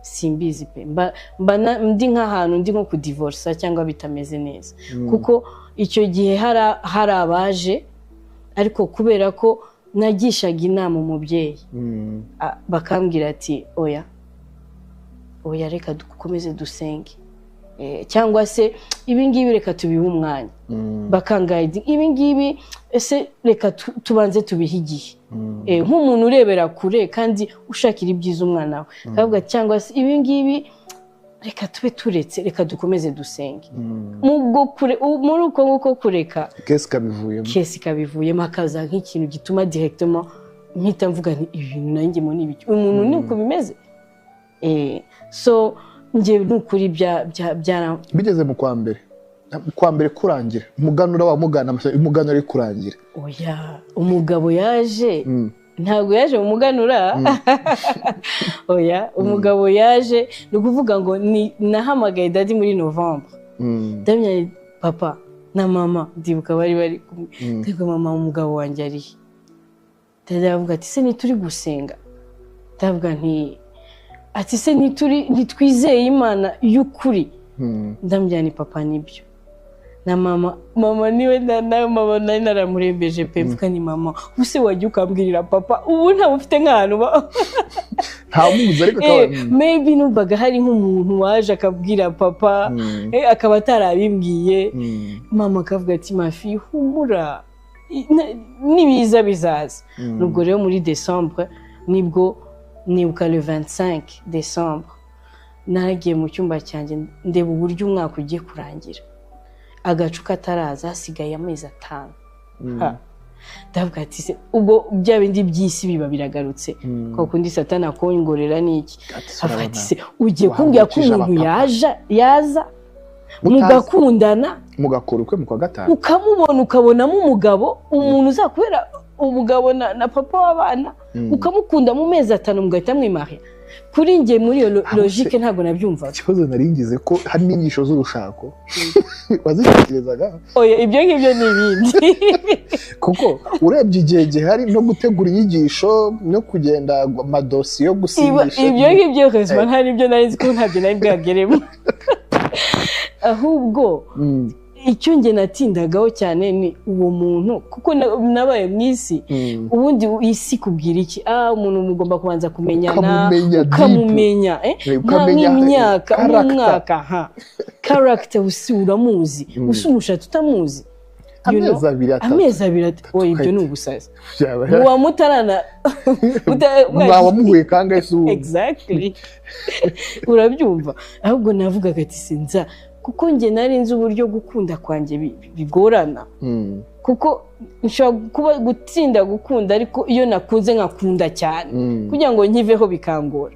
simbizi pe. Mba ndi nk'ahantu ndi nko kudivorsa cyangwa bitameze neza, kuko icyo gihe hari abaje, ariko kubera ko nagishaga inama umubyeyi, bakambwira ati: "Oya, oya, reka dukomeze dusenge." Cyangwa se ibi ngibi reka tubihe umwanya. Bakanguide: "Ibi ngibi ese reka tubanze tubihe igihe." Nk'umuntu urebera kure kandi ushakira ibyiza umwana we, akavuga cyangwa se ibi ngibi reka tube turetse, reka dukomeze dusenge. Muri uko nguko kureka, Case kabivuyemo. Case kabivuyemo, hakaza nk'ikintu gituma directement mpita mvuga nti: "Ibi bintu nanjye mo ni ibiki? Umuntu ni uko bimeze." So njye ni ukuri bya Bigeze mu kwa mbere, kwa mbere kurangira, umuganura wa mugana, umuganura uri kurangira. Oya, umugabo yaje. Ntabwo yaje mu muganura. Oya, umugabo yaje, ni ukuvuga ngo ni nahamagaye daddy muri Novembre. Ndamenya papa na mama, ndibuka bari kumwe. Ndavuga: "Mama, umugabo wanjye ari he?" Daddy aravuga ati: "Se ntituri gusenga?" Ndavuga nti, ati: "Se ntituri, ntitwizeye Imana y'ukuri?" Ndamubwira ni: "Papa, nibyo." Na mama, mama niwe na mama nari naramurembeje pe. Mvuga ni: "Mama, ubuse wajya ukambwirira papa, ubu ntawe ufite nk'ahantu Ntamuzi ariko akaba Maybe numvaga hari nk'umuntu waje akabwira papa, akaba atarabimbwiye. Mama akavuga ati: "Mafi, humura, nibiza bizaza." Ubwo rero muri Décembre nibwo nibuka, le 25 Décembre, naragiye mu cyumba cyanjye, ndeba uburyo umwaka ugiye kurangira, agacu kataraza, hasigaye amezi 5. Ha. Ndavuga ati: "Se ubwo bya bindi by'isi biba biragarutse?" Kwa kundi Satani akongorera n'iki. Ati: Avuga ati: "Urabona, "Se ugiye kumbwira ko wahagurukije umuntu abapapa." yaza Mutazi. mugakundana, Mugakora ukwe mu kwa gatanu, ukamubona, ukabonamo umugabo, umuntu uzakubera umugabo na papa w'abana, ukamukunda mu mezi 5, mugahita mwimariya?" Kuri njye, muri iyo Aho se- logique, ntabwo nabyumvaga. Ikibazo nari ngize ko hari n'inyigisho z'urushako wazitekerezaga? Oya, ibyo ngibyo ni ibindi. Kuko urebye igihe gihari no gutegura inyigisho no kugenda amadosiye yo gusinyisha. Ibyo ngibyo hezima nta n'ibyo nari nzi, ko ntabyo nari bwageremo. Ahubwo icyo njye natindagaho cyane ni uwo muntu, kuko nabaye mu isi. Ubundi isi ikubwira iki? Ah, umuntu mugomba kubanza kumenyana. Ukamumenya deep. Ukamumenya, nta Ukamenya nk'imyaka character. Nk'umwaka, ha, character usi uramuzi, usi umushatsi utamuzi. You know? Amezi 2, 3. Amezi 2, oya, ibyo ni ubusazi. Byaba- Muba mutarana Mwaba muhuye kangahe se ubundi? Exactly, urabyumva. Ahubwo navugaga ati: "Sinza," kuko njye nari nzi uburyo gukunda kwanjye bigorana, kuko nshobora kuba gutsinda gukunda, ariko iyo nakunze nkakunda cyane, kugira ngo nkiveho bikangora.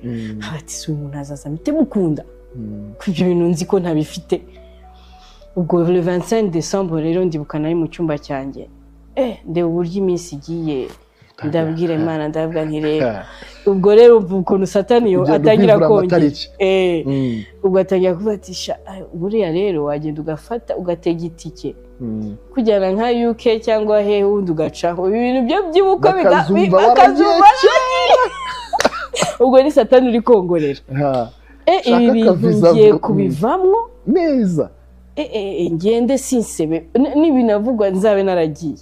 Ati: "Si umuntu azaza mpite mukunda, ko ibyo bintu nzi ko ntabifite?" Ubwo le 25 Décembre rero, ndibuka nari mu cyumba cyanjye, ndeba uburyo iminsi igiye, ndabwira Imana, ndavuga nti: "Rero ubwo rero umva ukuntu Satani yo Ugenda atangira ubivura kongera." amatariki. Ubwo atangira kuvuga ati: "Sha, ay, buriya rero wagenda ugafata ugatega itike kujyana nka UK cyangwa hehe, ubundi ugacaho ibi bintu byo by'ubukwe Bakazumva bakazumva." waragiye. Ubwo ni Satani uri kongorera. Ha, Ibi Shaka bintu akaviza ngiye kubivamwo. Neza. Ngende sinsebe, nibinavugwa nzabe naragiye.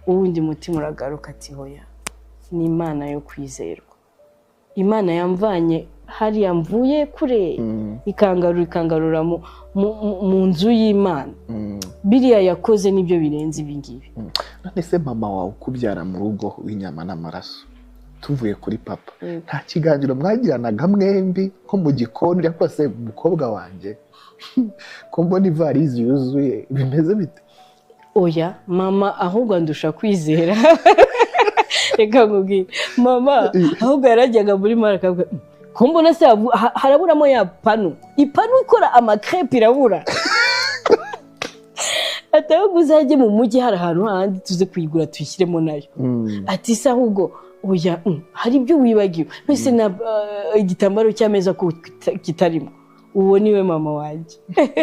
Ubundi mutima uragaruka ati: "Hoya, ni Imana yo kwizerwa, Imana yamvanye hariya mvuye kure, ikangarura mu nzu y'Imana. Biriya yakoze nibyo birenze ibi ngibi." None se mama wawe ukubyara mu rugo w'inyama n'amaraso, tuvuye kuri papa, nta kiganiro mwagiranaga mwembi nko mu gikoni, uriya se: "Umukobwa wanjye, ko mbona ivarizi yuzuye, bimeze bite?" Oya, mama ahubwo andusha kwizera. Reka nkubwire, mama ahubwo yarajyaga muri mara akavuga: "Ko mbona se haraburamo ya panu, ipanu ikora amakrepe irabura?" Ati: "Ahubwo uzajye mu mujyi, hari ahantu handi tuze kuyigura tuyishyiremo nayo." Ati: "Se ahubwo oya, hari ibyo wibagiwe mbese na igitambaro cy'ameza ko kitarimo?" Uwo niwe mama wanjye.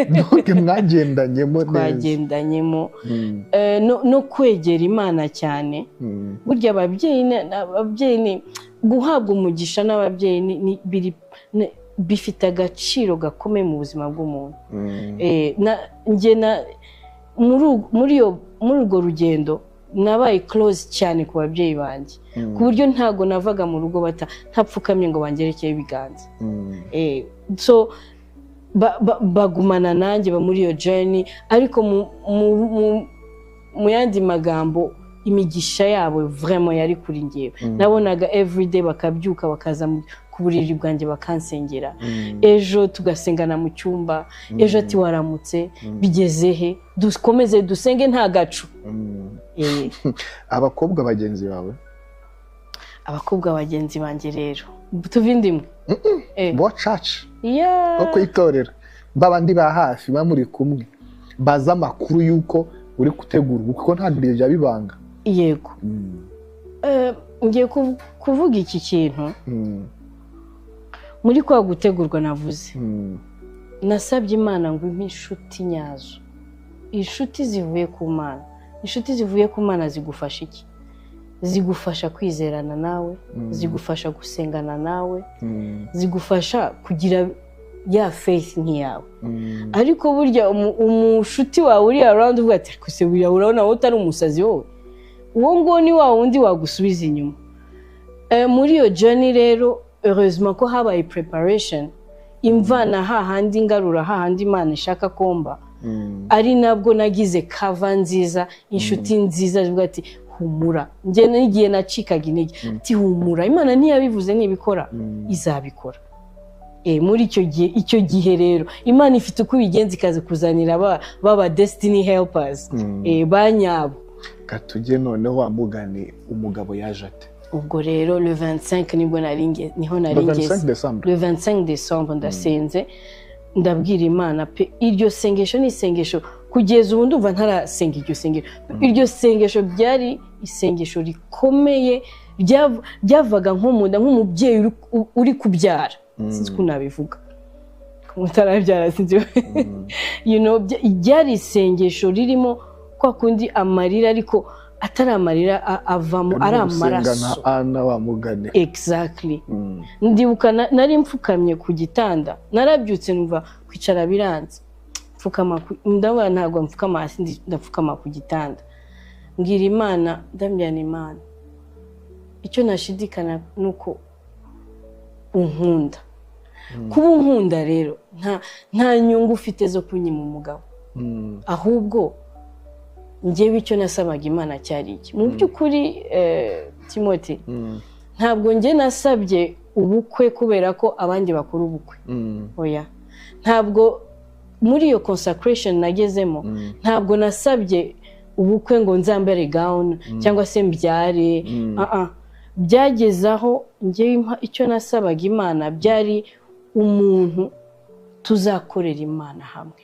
Donc mwagendanyemo neza. Twagendanyemo. No kwegera Imana cyane. Burya ababyeyi ababyeyi ni guhabwa umugisha n'ababyeyi bifite agaciro gakomeye mu buzima bw'umuntu. Njye muri urwo rugendo nabaye close cyane ku babyeyi banjye, ku buryo ntago navaga mu rugo bata ntapfukamye ngo bangerekeho ibiganza. So bagumana nanjye muri iyo journey, ariko mu yandi magambo, imigisha yabo vraiment yari kuri njyewe. Nabonaga everyday bakabyuka bakaza ku buriri bwanjye bakansengera, ejo tugasengana mu cyumba, ejo ati: "Waramutse, bigeze he? Dukomeze dusenge nta gacu." Abakobwa bagenzi bawe? Abakobwa bagenzi banjye rero tuva indimwe. Bo church, Yeah. bo ku itorero, babandi ba hafi ba muri kumwe, bazi amakuru y'uko uri gutegura ubukwe, kuko ntabwo ibyo byaba ibanga. Yego. Ngiye kuvuga iki kintu muri kwa gutegurwa navuze. Nasabye Imana ngo impe inshuti nyazo, inshuti zivuye ku Mana. Inshuti zivuye ku Mana zigufasha iki? Zigufasha kwizerana nawe, zigufasha gusengana nawe, zigufasha kugira ya faith nk'iyawe. Ariko burya umushuti wawe uri around uvuga ati "Ariko se buriya urabona wowe utari umusazi wowe," uwo nguwo ni wa wundi wagusubiza inyuma. Muri iyo journey rero, heureusement ko habaye preparation imvana hahandi ngarura hahandi Imana ishaka komba, ari nabwo nagize cover nziza, inshuti nziza zivuga ati "Humura." Njye n'igihe nacikaga intege, ati "Humura, Imana ntiyabivuze ntibikora, izabikora." Muri icyo gihe, icyo gihe rero Imana ifite uko ibigenza, ikaza kuzanira baba destiny helpers ba nyabo. Katujye noneho wamugane, umugabo yaje ate? Ubwo rero le 25 nibwo nari niho nari Le 25 ngeze. Décembre. Le 25 décembre ndasenze, ndabwira Imana pe. Iryo sengesho ni isengesho kugeza ubu ndumva ntarasenga iryo sengesho. Iryo sengesho byari isengesho rikomeye, byavaga nko mu nda, nk'umubyeyi uri kubyara. Sinzi ukuntu nabivuga utarabyara, sinzi, byari isengesho ririmo kwa kundi amarira, ariko atari amarira avamo ari Urimo gusenga amaraso. Nka Ana wa mugani. Exactly. Ndibuka nari mfukamye ku gitanda, narabyutse numva kwicara biranze, mfukama ndabona ntabwo mfukama hasi, ndapfukama ku gitanda, mbwira Imana, ndambwira Imana, icyo nashidikana ni uko unkunda. Kuba unkunda rero, nta nyungu ufite zo kunyima umugabo. Ahubwo njyewe icyo nasabaga Imana cyari iki mu by'ukuri, Timothy? Ntabwo njye nasabye ubukwe kubera ko abandi bakora ubukwe. Oya, ntabwo muri iyo consecration nagezemo, ntabwo nasabye ubukwe ngo nzambare gown cyangwa se mbyare. Ah, ah. Byageze aho njyewe icyo nasabaga Imana byari umuntu tuzakorera Imana hamwe.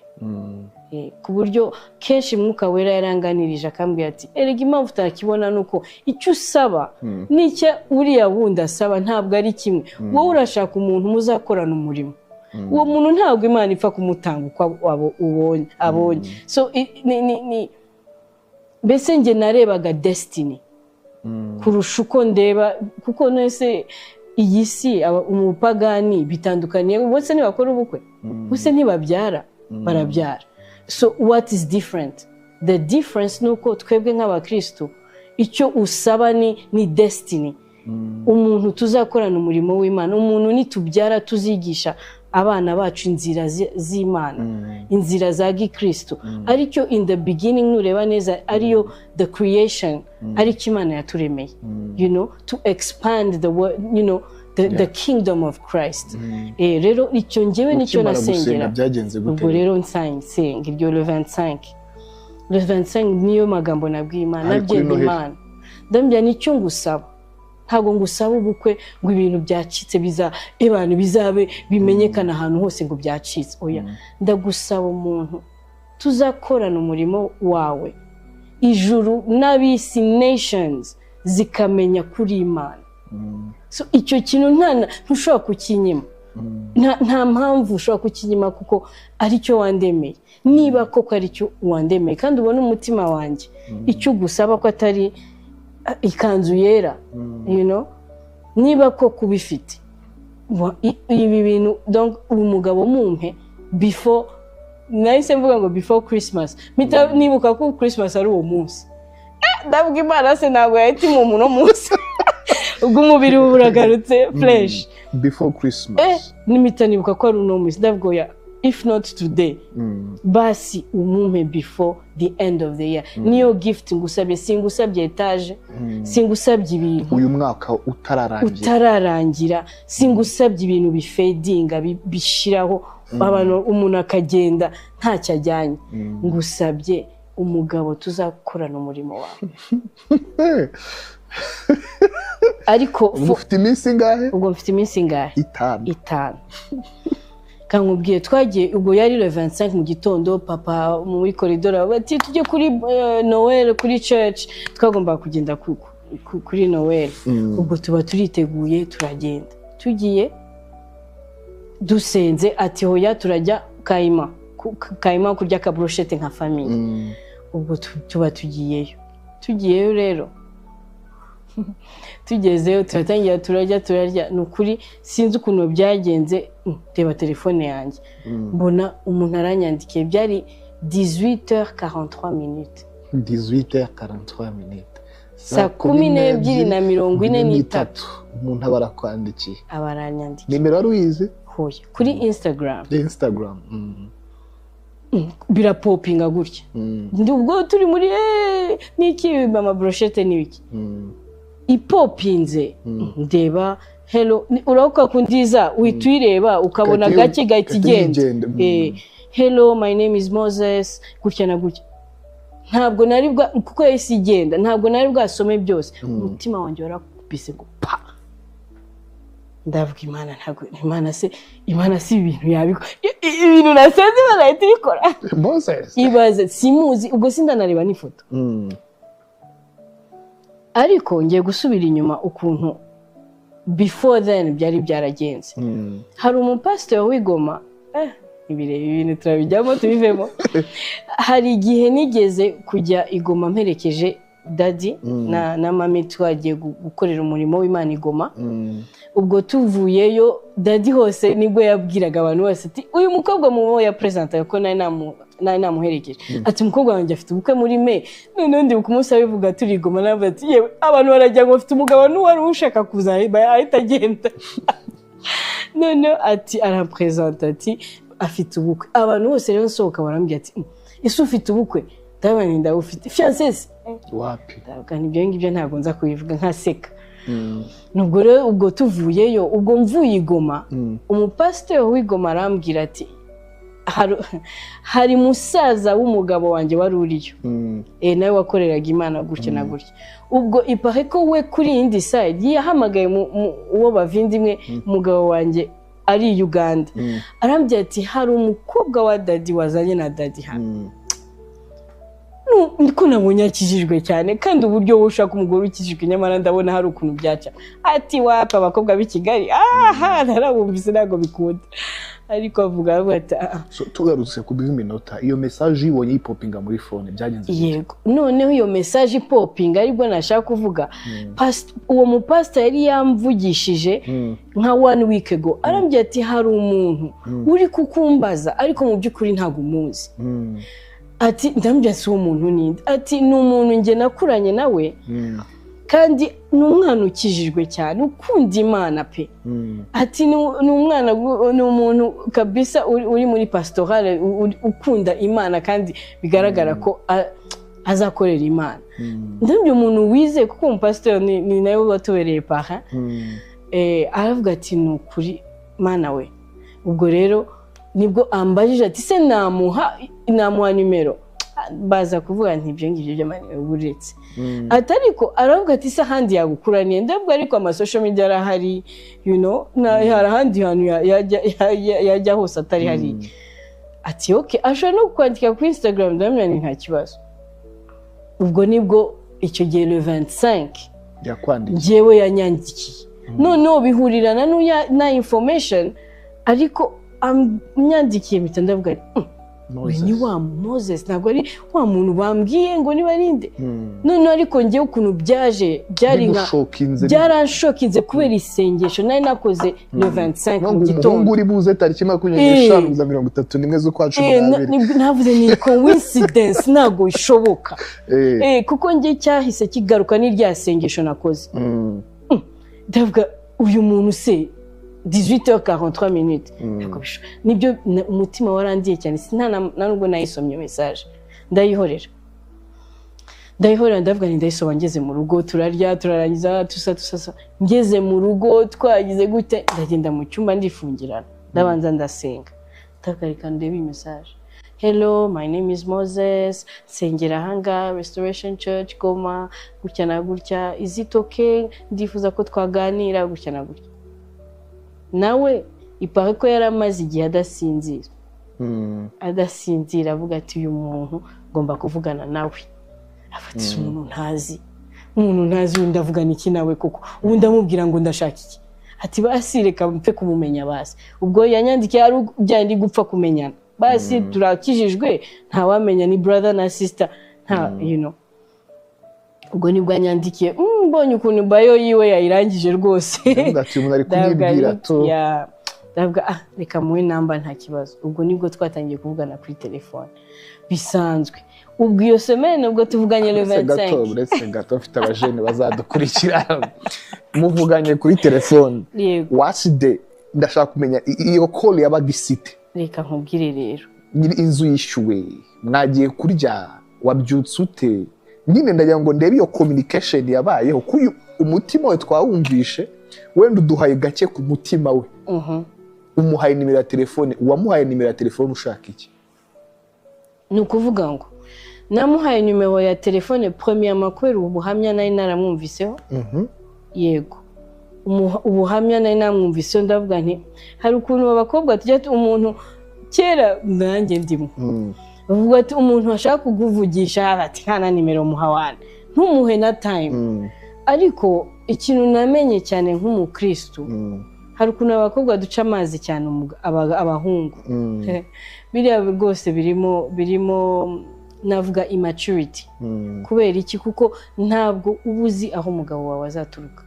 Ku buryo kenshi Mwuka Wera yaranganirije akambwira ati "Erega impamvu utakibona ni uko icyo usaba n'icyo uriya wundi asaba ntabwo ari kimwe. Wowe urashaka umuntu muzakorana umurimo, uwo muntu ntabwo Imana ipfa kumutanga uko ubonye abonye." So mbese njye narebaga destiny kurusha uko ndeba, kuko nese iyi si umupagani bitandukaniye? Bose ntibakora ubukwe? Bose ntibabyara? Barabyara. So what is different? The difference ni uko twebwe nk'abakristo icyo usaba ni destiny, umuntu tuzakorana umurimo w'Imana, umuntu nitubyara tuzigisha abana bacu inzira z'Imana, inzira za gikristo, aricyo in the beginning nureba neza ariyo the creation, aricyo Imana yaturemeye, to expand the world, the kingdom of Christ. Rero icyo njyewe nicyo Ukimara gusenga nasengera. byagenze gute? Ubwo rero nsenga iryo le 25, le 25 niyo magambo nabwiye Imana. Hari kuri Nabwiye Noheli. Imana, ndambwira nicyo ngusaba, ntabwo ngusaba ubukwe ngo ibintu byacitse biza abantu bizabe bimenyekana ahantu hose ngo byacitse. Oya, ndagusaba umuntu tuzakorana umurimo wawe, ijuru n'ab'isi, nations zikamenya kuri Imana. So icyo kintu ntushobora kukinyima, nta mpamvu ushobora kukinyima kuko aricyo wandemeye. Niba koko aricyo wandemeye kandi ubona umutima wanjye, icyo ugusaba ko atari ikanzu yera, niba koko ubifite, ibi bintu, donc umugabo mumpe before, nahise mvuga ngo before Christmas, mpita nibuka ko Christmas ari uwo munsi. Ndavuga Imana se ntabwo yahita imuma uno munsi? Ubwo umubiri uba uragarutse fresh. Before Christmas. Nimita nibuka ko ari uno munsi, ndavuga oya, if not today, basi umumpe before the end of the year. Niyo gift ngusabye, singusabye etaje, singusabye ibintu. Uyu mwaka utararangira. Utararangira. Singusabye ibintu bifadinga, bishiraho abantu, umuntu akagenda ntacyo ajyanye. Ngusabye umugabo tuzakorana umurimo wawe. Ariko Ubwo ufite iminsi ingahe? Ubwo mfite iminsi ingahe? 5. 5. Kankubwiye, twagiye ubwo yari le 25 mu gitondo, papa muri koridoro bati tujye kuri Noel kuri church, twagombaga kugenda ku kuri Noel. Ubwo tuba turiteguye, turagenda, tugiye dusenze, ati hoya, turajya Kayima, Kayima kurya kabroshete nka famille. Ubwo tuba tugiyeyo rero, tugezeyo turatangira turarya, turarya. Ni ukuri sinzi ukuntu byagenze, reba telefone yanjye, mbona umuntu aranyandikiye. Byari 18h43 minutes. 18h43 minutes. Saa 12:43. Umuntu aba arakwandikiye. Aba aranyandikiye. Nimero wari uyizi? Hoya, kuri Instagram. Instagram. Birapopinga gutya. Ubwo turi muri n'iki, mama, brochette n'ibiki, ipopinze, ndeba "Hello". Urabuka kundiza uhita uyireba ukabona gake gahita igenda. "Hello, my name is Moses," gutya na gutya. Ntabwo nari bwa, kuko yahise igenda, ntabwo nari bwasome byose. Umutima wanjye warakubise ngo pa! Ndavuga, Imana, ntabwo Imana se, Imana si ibintu yabikora, ibintu nasenze Imana yahita ibikora. Moses. Ibaze, simuzi, ubwo sindanareba n'ifoto. Ariko ngiye gusubira inyuma ukuntu before then byari byaragenze. Hari umupasiteri w'i Goma, ibireba ibintu turabijyamo tubivemo. Hari igihe nigeze kujya i Goma mperekeje daddy na mami, twagiye gukorera umurimo w'Imana i Goma. Ubwo tuvuyeyo, daddy hose nibwo yabwiraga abantu bose ati uyu mukobwa mu bo yapresentaga ko nari namuherekeje, ati umukobwa wanjye afite ubukwe muri May. Noneho ndibuka umunsi abivuga turi i Goma, navuga ati yewe, abantu baragira ngo bafite umugabo, n'uwari ushaka kuza ahita agenda. Noneho ati arampresenta, ati afite ubukwe. Abantu bose rero nsohoka barambwira ati "Ese ufite ubukwe?" Ndabona ni ndabufite, fiancé se? Wapi. Ndavuga nti ibyo ngibyo ntabwo nza kubivuga, nkaseka. Nubwo rero ubwo tuvuyeyo, ubwo mvuye i Goma, umupasiteri w'i Goma arambwira ati hari musaza w'umugabo wanjye wari uriyo, nawe wakoreraga Imana gutya na gutya. Ubwo ipare ko we kuri yindi side yahamagaye uwo bavindimwe umugabo wanjye ari i Uganda, arambwira ati hari umukobwa wa daddy wazanye na daddy hano. Niko nabonye akijijwe cyane, kandi uburyo wowe ushaka umugore ukijijwe, nyamara ndabona hari ukuntu byaca. Ati wapa, abakobwa b'i Kigali aha narabumvise, ntabwo bikunda. Ariko avuga ati "Ah, ah." So, tugarutse ku bw'iminota, iyo message uyibonye yipopinga muri phone, byagenze gute? Yego, noneho iyo message ipopinga, aribwo nashaka kuvuga. Uwo mupasita yari yamvugishije nka one week ago, arambwira ati hari umuntu uri kukumbaza, ariko mu by'ukuri ntabwo umuzi. Ati ndamubwira, si uwo muntu ninde? Ati ni umuntu njye nakuranye nawe, kandi ni umwana ukijijwe cyane, ukunda Imana pe. Ati ni umwana, ni umuntu kabisa uri muri pastorale, ukunda Imana, kandi bigaragara ko azakorera Imana. Ndabyo umuntu wize, kuko umupasitori ni nawe watubereye parrain. Aravuga ati ni ukuri Mana we. Ubwo rero nibwo ambajije ati se namuha nimero? Baza kuvuga nti ibyo ngibyo by'amanimero buretse. Ati ariko aravuga ati se ahandi yagukuraniye? Ndavuga ariko ama social media arahari, hari ahandi hantu yajya hose atari hariya? Ati okay, ashobora no kwandika kuri Instagram. Ndamubwira nti nta kibazo. Ubwo nibwo icyo gihe le 25 Yakwandikiye. Njyewe yanyandikiye, noneho bihurirana na information, ariko amyandikiye mpita ndavuga nti, uyu ni wa Moses, ntabwo ari wa muntu bambwiye ngo niba ari nde." Noneho ariko njyewe ukuntu byaje, byari nka Bigushokinze. Byaranshokinze kubera isengesho nari nakoze le 25 mu ngo umuhungu gitondo. uri buze tariki 25 za 31 z'ukwa cumi n'abiri. Navuze ni coincidence, ntabwo bishoboka. Kuko njye cyahise kigaruka ni rya sengesho nakoze. Ndavuga uyu muntu se 18h43 minutes, ntabwo bishoboka. Nibyo umutima warandiye cyane, nta nubwo nayisomye message, ndayihorera, ndayihorera. Ndavuga nti ndayisoma ngeze mu rugo. Turarya, turarangiza, tusa tusa, ngeze mu rugo twagize gute, ndagenda mu cyumba ndifungirana, ndabanza ndasenga, ndavuga reka ndebe iyi message. "Hello, my name is Moses, nsengera ahangaha Restoration Church Goma, gutya na gutya. Is it okay? Ndifuza ko twaganira gutya na gutya." Nawe ipare ko yari amaze igihe adasinzira, adasinzira, avuga ati uyu muntu ngomba kuvugana nawe. Afata umuntu ntazi. Umuntu ntazi undi avugana iki nawe koko? Ubundi amubwira ngo ndashaka iki? Ati basi reka mpfe kumumenya basi. Ubwo yanyandikiye ari byandi gupfa kumenyana basi, turakijijwe, ntawamenya ni brother na sister, nta ubwo nibwo yanyandikiye, mbonye ukuntu bio yiwe yayirangije rwose. Ndavuga ati umuntu ari kunyibwira tu. Ya, ndavuga ah, reka muhe namba, nta kibazo. Ubwo nibwo twatangiye kuvugana kuri telefone bisanzwe. Ubwo iyo semaine ubwo tuvuganye le Uretse gato, 25. Uretse gato, mfite abajene bazadukurikira. Muvuganye kuri telefone? Yego. What's the, ndashaka kumenya iyo call yabaga isite. Reka nkubwire rero. Nyiri inzu yishyuwe, mwagiye kurya, wabyutse ute? Nyine ndagira ngo ndebe iyo communication yabayeho kuyu umutima we twawumvishe, wenda uduhaye gake ku mutima we. Umuhaye nimero ya telefone, uwamuhaye nimero ya telefone ushaka iki? Ni ukuvuga ngo namuhaye nimero ya telefone premièrement kubera ubuhamya nari naramwumviseho. Yego. Ubuhamya nari namwumviseho, ndavuga nti hari ukuntu abakobwa tujya umuntu kera nanjye ndimo bavuga ati umuntu ashaka kukuvugisha, ati nta na nimero muhawana, ntumuhe na time. Ariko ikintu namenye cyane nk'umukristu, hari ukuntu abakobwa duca amazi cyane abahungu. Biriya rwose birimo navuga immaturity. Kubera iki? Kuko ntabwo uba uzi aho umugabo wawe azaturuka.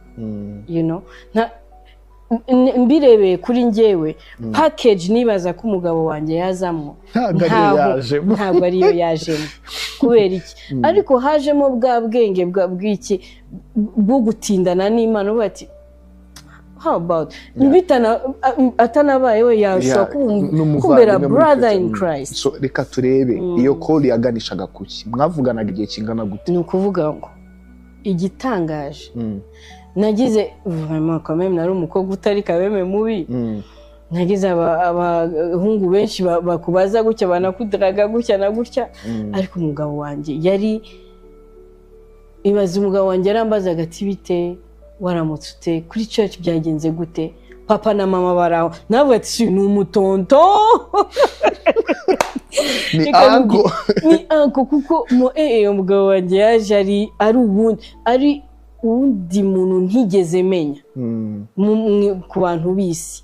Mbirebeye kuri njyewe, package nibaza ko umugabo wanjye yazamwo Ntabwo ariyo yajemo. Ntabwo ariyo yajemo. Kubera iki? Ariko hajemo bwa bwenge bw'iki bwo gutindana n'Imana, uvuga ati how about bitana atanabaye we yashobora N'umuvandimwe kumbera muri brother Kristo. in Christ. So, reka turebe iyo call yaganishaga kuki. Mwavuganaga igihe kingana gute? Ni ukuvuga ngo igitangaje, nagize vraiment quand même, nari umukobwa utari kabeme mubi. Nagize abahungu benshi bakubaza gutya, banakudaraga gutya na gutya, ariko umugabo wanjye yari, ibaze, umugabo wanjye yarambazaga ati bite, waramutse ute, kuri church byagenze gute, papa na mama baraho. Nawe ati si ni umutonto. Ni Reka ango. Ni uncle, kuko mo umugabo wanjye yaje ari uwundi, ari uwundi muntu ntigeze menya ku bantu b'isi.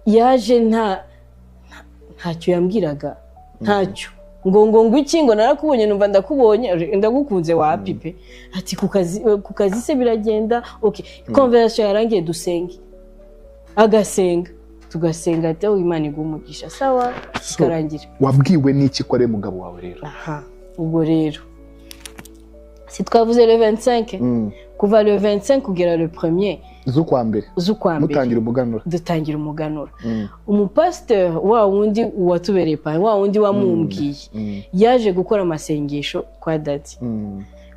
Yaje ntacyo yambwiraga, ntacyo ngo iki, ngo narakubonye numva ndakubonye ndagukunze, wapi pe. Ati ku kazi se biragenda okay? Conversation yarangiye, dusenge, agasenga, tugasenga, ati oh, Imana iguhe umugisha, sawa. So, bikarangira. Wabwiwe n'iki ko ari umugabo wawe rero? Aha, ubwo rero si twavuze le 25? Kuva le 25 kugera le premier z'ukwa mbere. Z'ukwa mbere. Mutangira umuganura. Dutangira umuganura. Umupasiteri wa wundi watubereye parrain, wa wundi wamumbwiye, yaje gukora amasengesho kwa daddy,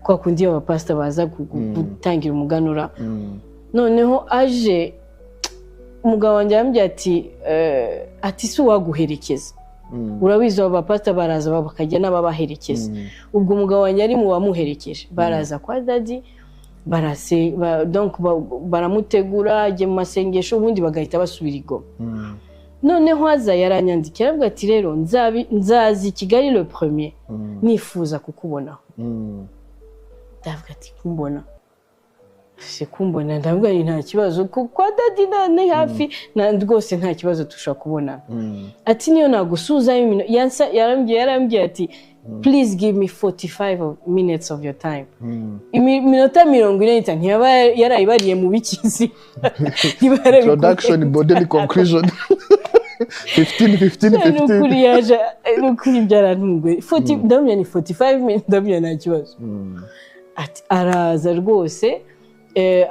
kwa kundi iyo abapasita baza gutangira umuganura. Noneho aje, umugabo wanjye yambwiye ati ati si uwaguherekeza? Urabizi abo bapasita baraza bakajya n'ababaherekeza. Ubwo umugabo wanjye ari mu bamuherekeje, baraza kwa daddy, barase donc baramutegura ajya mu masengesho, ubundi bagahita basubira i Goma. Noneho aza yaranyandikiye, aravuga ati rero nzaza i Kigali le premier, nifuza kukubonaho. Ndavuga ati kumbona se kumbona? Ndavuga ni nta kibazo, kwa daddy ni hafi na rwose, nta kibazo, dushobora kubonana. Ati niyo nagusuhuza yarambwiye ati please give me 45 minutes of your time. Iminota 45 ntiyaba yarayibariye mu bikizi. Niba yarabikuye. Introduction, body, conclusion, 15 15. Ni ukuri. 15. Yaje, ni ukuri byarantunguye. 40, ndamubwira ni 45 minutes, ndamubwira nta kibazo. Ati araza rwose,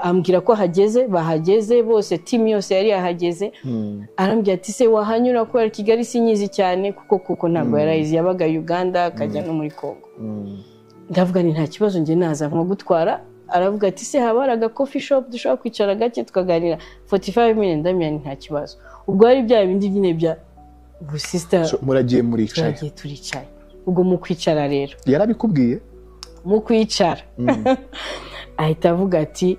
ambwira ko ahageze, bahageze bose, team yose yari yahageze. Arambwira ati se wahanyura, kubera Kigali sinyizi cyane, kuko ntabwo yarayizi, yabaga Uganda akajya no muri Congo. Ndavuga ni nta kibazo, njye naza nkagutwara. Aravuga ati se haba hari aga coffee shop dushobora kwicara gake tukaganira 45 minutes? Ndamubwira ni nta kibazo. Ubwo hari bya bindi nyine bya busista. So, muragiye muricaye. Turagiye turicaye. Ubwo mu kwicara rero, Yarabikubwiye? mu kwicara ahita avuga ati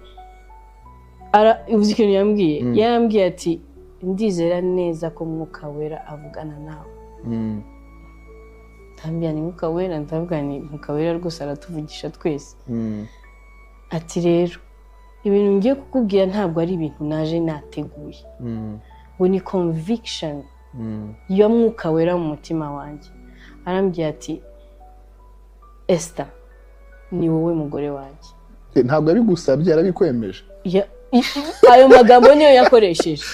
uzi ikintu yambwiye? Yarambwiye ati ndizera neza ko Mwuka Wera avugana nawe. Ndambwira ni Mwuka Wera, ndavuga ni Mwuka Wera rwose aratuvugisha twese. Ati: "Rero ibintu ngiye kukubwira ntabwo ari ibintu naje nateguye," ngo ni conviction ya Mwuka Wera mu mutima wanjye. Arambwira ati: "Esther, ni wowe mugore wanjye." Ntabwo yabigusabye, yarabikwemeje. Ayo magambo niyo yakoresheje.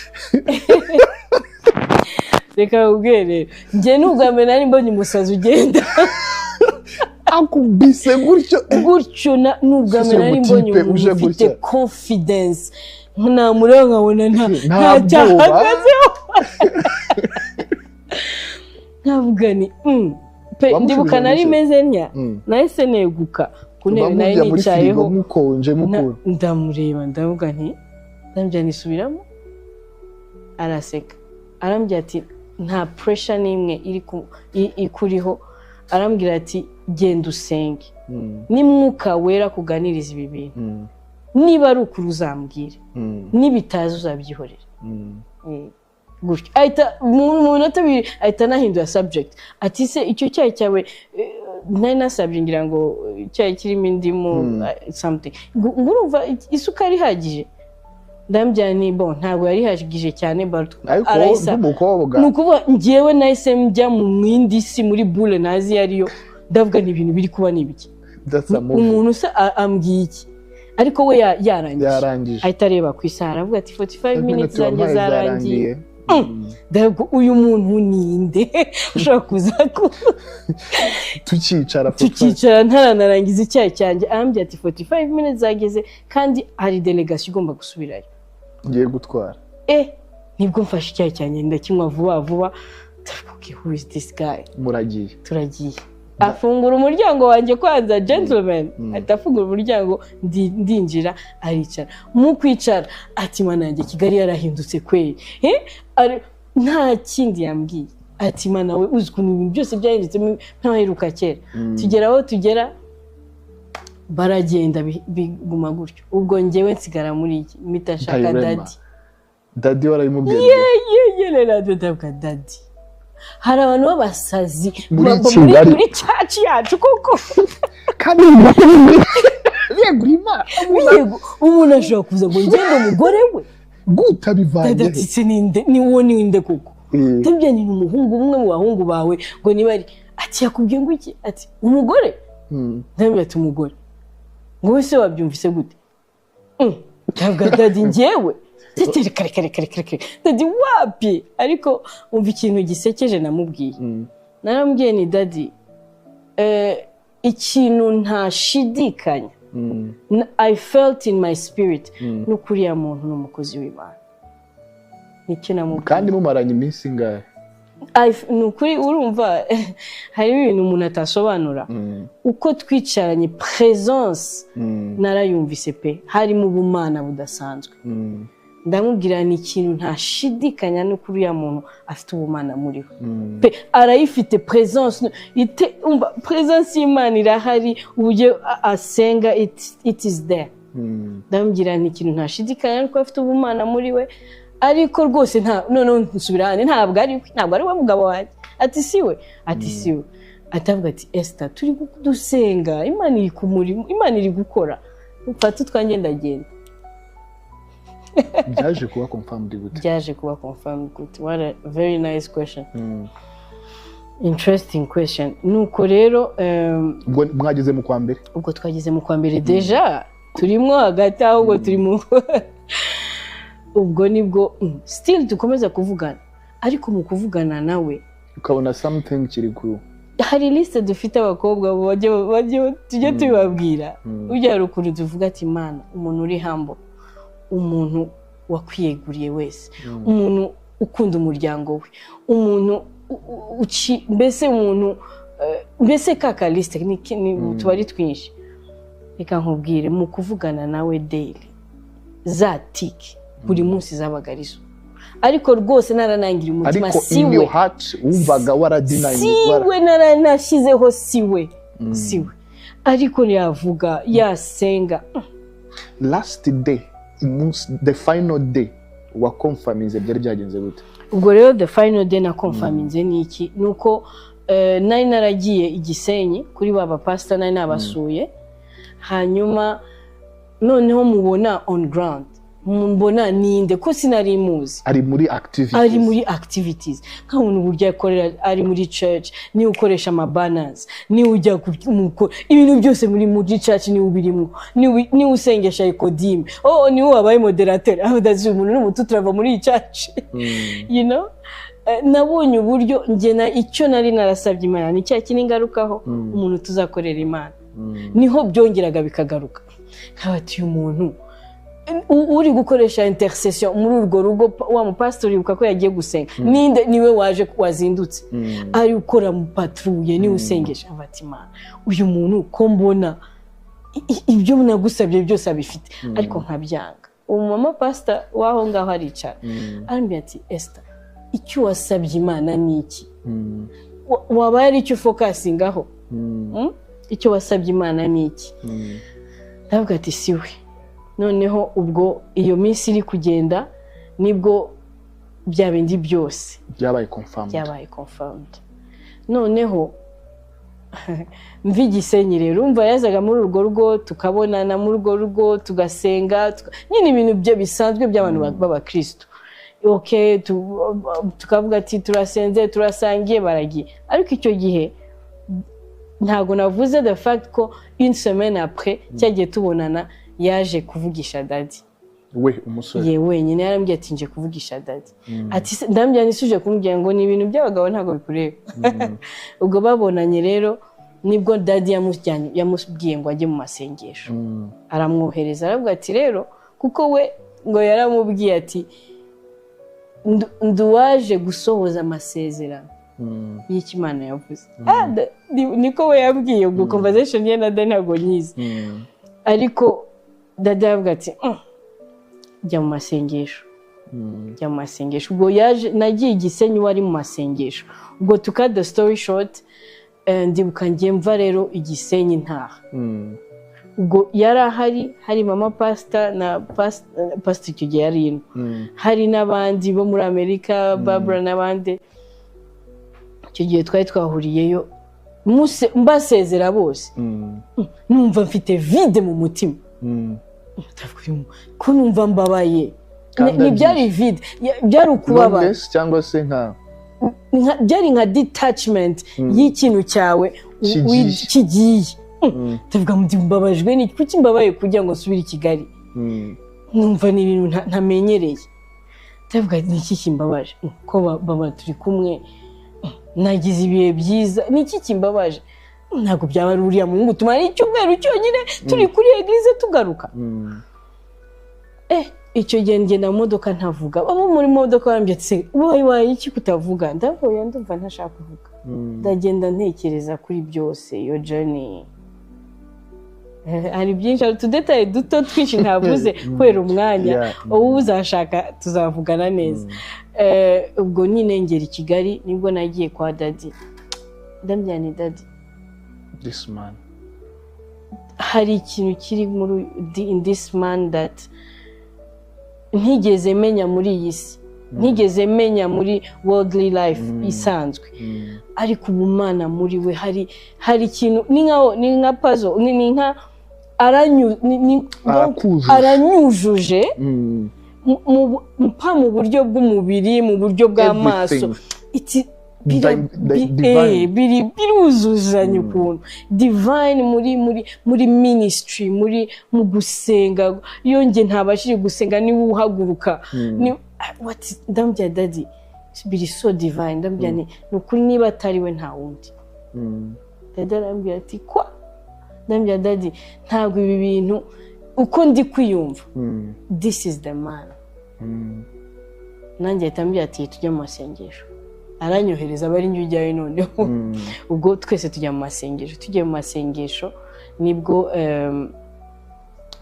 Reka nkubwire rero, njye ni ubwa mbere nari mbonye umusazi ugenda Akubise gutyo? Gutyo. Ni ubwa Ese mbere nari mbonye umutipe umuntu uje ufite gutya? confidence, namureba nkabona nta Nta ntacyo bwoba. ahagazeho, nkavuga ni pe. Wamushubije Ndibuka nari gutya? meze ntya, nahise neguka ku ntebe nari Bamujya muri firigo nicayeho. mukonje mukuru. Ndamureba, ndavuga nti, ndambwira nisubiramo. Araseka, arambwira ati: "Nta pressure n'imwe iri ikuriho." Arambwira ati: "Genda usenge, ni Mwuka Wera kuganiriza ibi bintu. Niba ari ukuri uzambwire, nibitaza uzabyihorera." Gutyo ahita mu minota 2 ahita anahindura subject, ati: "Se icyo cyayi cyawe, nari nasabye ngira ngo icyayi kirimo indimu, something, ngo urumva isukari ihagije?" Ndambwira ni bon, ntabwo yari ihagije cyane, but Ariko wowe arayisaba. nk'umukobwa Ni ukuvuga njyewe nahise njya mu yindi si, muri bule ntazi iyo ariyo. Ndavuga ni ibintu biri kuba ni ibiki? That's a movie. Umuntu se ambwiye iki? Ariko we yarangije. Yarangije. Ahita areba ku isaha, aravuga ati: "45 minutes zanjye wampaye. zarangiye." Ndavuga: "Uyu muntu ni nde ushobora kuza ku Tukicara? Tukicara ntaranarangiza icyayi cyanjye, arambwira ati: "45 minutes zageze, kandi hari delegation igomba gusubirayo." Ngiye gutwara. Nibwo mfashe icyayi cyanjye, ndakinywa vuba vuba. Ndavuga: "Okay, who is this guy?" Muragiye. Turagiye. Afungura umuryango wanjye kwanza, gentleman, ahita afungura umuryango, ndinjira, aricara. Mu kwicara ati: "Mana yanjye, Kigali yarahindutse kweri." Nta kindi yambwiye, ati: "Mana we, uzi ukuntu ibintu byose byahindutse ntaheruka kera." Tugera aho tugera, baragenda, biguma gutyo. Ubwo njyewe nsigara muri iki, mpita nshaka Dilemma. Daddy. Daddy warabimubwiye? Ye, ndavuga: "Daddy, hari abantu b'abasazi Muri muri Kigali. muri church yacu koko?" Kandi yegura Imana. Yego, umuntu ashobora kuza ngo ngende umugore we? Guta bivanye Daddy he? ati: "Se ninde, ni uwo ninde koko?" Ndabyo ni umuhungu, umwe mu bahungu bawe, ngo niba ari. Ati: "Yakubwiye ngo iki?" Ati: "Umugore." Ndabyo ati: "Umugore?" Ngo: "Wese wabyumvise gute?" Ndavuga: "Daddy, njyewe Daddy, reka reka reka reka reka, Daddy, wapi." Ariko umva ikintu gisekeje namubwiye. Naramubwiye ni: "Daddy, ikintu ntashidikanya, I felt in my spirit, ni uko uriya muntu ni umukozi w'Imana." Nicyo namubwiye. Kandi mumaranye iminsi ingahe? Ni ukuri, urumva harimo ibintu umuntu atasobanura. Uko twicaranye, presence narayumvise pe, harimo ubumana budasanzwe. Ndamubwira ni ikintu ntashidikanya no kuri uriya muntu afite ubumana muri we pe, arayifite presence umva, presence y'Imana irahari, uburyo asenga, it is there. Ndamubwira ni ikintu ntashidikanya nuko afite ubumana muri we, ariko rwose nta noneho nsubira ahandi, ntabwo ari we, ntabwo ari we mugabo wanjye. Ati: "Si we?" Ati: "Si we." Atavuga ati: "Esther, turi dusenga, Imana iri ku murimo, Imana iri gukora, mfate utwanjye ndagenda." Byaje kuba confirmed gute? Byaje kuba confirmed gute? What a very nice question, interesting question. Nuko rero Ubwo mwageze mu kwa mbere? Ubwo twageze mu kwa mbere, déjà turimo hagati, ahubwo turi mu ubwo nibwo still dukomeza kuvugana, ariko mu kuvugana nawe ukabona something kiri ku hari liste dufite, abakobwa bajye tujye tubibabwira. Burya hari ukuntu tuvuga ati: "Imana, umuntu uri humble, umuntu wakwiyeguriye wese, umuntu ukunda umuryango we, umuntu mbese umuntu, mbese ka liste tuba ari twinshi." Reka nkubwire, mu kuvugana nawe daily, za tick buri munsi zabaga arizo, ariko rwose naranangira umutima. Ariko Si in we. your heart wumvaga waradinaye? Siwe, naranashyizeho siwe, siwe, ariko yavuga, yasenga. Last day, umunsi, the final day wa confirminze, byari byagenze gute? Ubwo rero the final day na confirminze ni iki? Ni uko nari naragiye i Gisenyi kuri ba bapasita nari nabasuye, hanyuma Noneho mubona on ground, mbona ninde ko sinari muzi. Ari muri activities. Ari muri activities, nkabona uburyo akorera, ari muri church, niwe ukoresha amabanners, niwe ujya ibintu byose muri church, niwe ubirimo, niwe usengesha ecodim, oh, niwe wabaye moderateur. Aho ndazi umuntu n'umutu turava muri iyi church. Nabonye uburyo njye na icyo nari narasabye Imana ni cya kindi ngarukaho, umuntu tuzakorera Imana. Niho byongeraga bikagaruka, nkaba ati uyu muntu uri gukoresha intercession muri urwo rugo, wa mupasitori, ibuka ko yagiye gusenga, ninde? Niwe waje wazindutse, ari ukora mu patrouille, niwe usengesha. Ati: "Imana, uyu muntu ko mbona ibyo nagusabye byose abifite, ariko nkabyanga." Uwo mama pasita w'aho ngaho aricara, arambwira ati: "Esther, icyo wasabye Imana ni iki? Waba ari icyo ufocusingaho? Icyo wasabye Imana ni iki?" Ndavuga ati: "Si we." Noneho ubwo iyo minsi iri kugenda, nibwo bya bindi byose byabaye confirmed. Byabaye confirmed. Noneho mva Igisenyi rero, urumva yazaga muri urwo rugo, tukabonana muri urwo rugo, tugasenga, nyine ibintu bye bisanzwe by'abantu b'abakristo. Okay, tukavuga ati turasenze, turasangiye, baragiye. Ariko icyo gihe ntabwo navuze the fact ko une semaine après cyagiye tubonana, yaje kuvugisha daddy. We umusore? Ye wenyine yarambwiye ati: "Nje kuvugisha daddy." Ati: "Ndambwira nisuje kumubwira ngo ni ibintu by'abagabo, ntabwo bikureba." Ubwo babonanye rero, nibwo daddy yamujyanye, yamubwiye ngo ajye mu masengesho. Aramwohereza, aravuga ati rero, kuko we ngo yaramubwiye ati: "Nduwaje gusohoza amasezerano y'icyo Imana yavuze." Ah, niko we yabwiye. Ubwo conversation ye na daddy ntabwo nyizi, ariko daddy aravuga ati: Jya mu masengesho, jya mu masengesho." Ubwo yaje, nagiye i Gisenyi, wari mu masengesho. Ubwo to cut the story short, ndibuka ngiye mva rero i Gisenyi ntaha, ubwo yari ahari, hari mama pasita na pasita, icyo gihe yari ino, hari n'abandi bo muri Amerika, Barbara n'abandi. Icyo gihe twari twahuriyeyo, mbasezera bose, numva mfite vide mu mutima. Ndavuga, ko numva mbabaye. Kandi Ntibyari vide, byari ukubabara. Loneliness cyangwa se nka Byari nka detachment y'ikintu cyawe Kigiye. Kigiye. Ndavuga ngo mbabajwe n'iki? Kuki mbabaye kugira ngo nsubire i Kigali? Numva ni ibintu ntamenyereye. Ndavuga: "Ni iki kimbabaje? Ko baba turi kumwe, nagize ibihe byiza, ni iki kimbabaje? Ntabwo byaba ari uriya muhungu tumara icyumweru cyonyine turi kuri église tugaruka." Icyo gihe ngenda mu modoka ntavuga. Abo muri modoka bambwiye ati: "Se, wabaye waye iki kutavuga?" Ndavuga: "Ndumva ntashaka kuvuga." Ndagenda ntekereza kuri byose, iyo journey. Hari byinshi, hari utudétails duto twinshi ntavuze kubera umwanya. Ubu uzashaka tuzavugana neza. Ubwo nyine ngera i Kigali, nibwo nagiye kwa daddy, ndambwira ni: "Daddy, This man. hari ikintu kiri muri in this man that ntigeze menya muri iyi si, ntigeze menya muri worldly life isanzwe, ariko ubumana muri we, hari ikintu, ni nka puzzle, ni nka aranyu ni, Arakujuje. aranyujuje mu buryo bw'umubiri, mu buryo bw'amaso." Everything. Divine. Divine. Biruzuzanya ukuntu divine muri ministry, muri mu gusenga. Iyo njye ntabashije gusenga, niwe uhaguruka. Ndamubwira: "Daddy, biri so divine." Ndamubwira ni ukuri, niba atari we nta wundi. Daddy arambwira ati: "Kwa?" Ndamubwira: "Daddy, ntabwo ibi bintu uko ndi kwiyumva, this is the man." Nanjye ahita ambwira ati: "Tujye mu masengesho." Aranyohereza, aba ari njye ujyayo. Noneho ubwo twese tujya mu masengesho. Tugiye mu masengesho,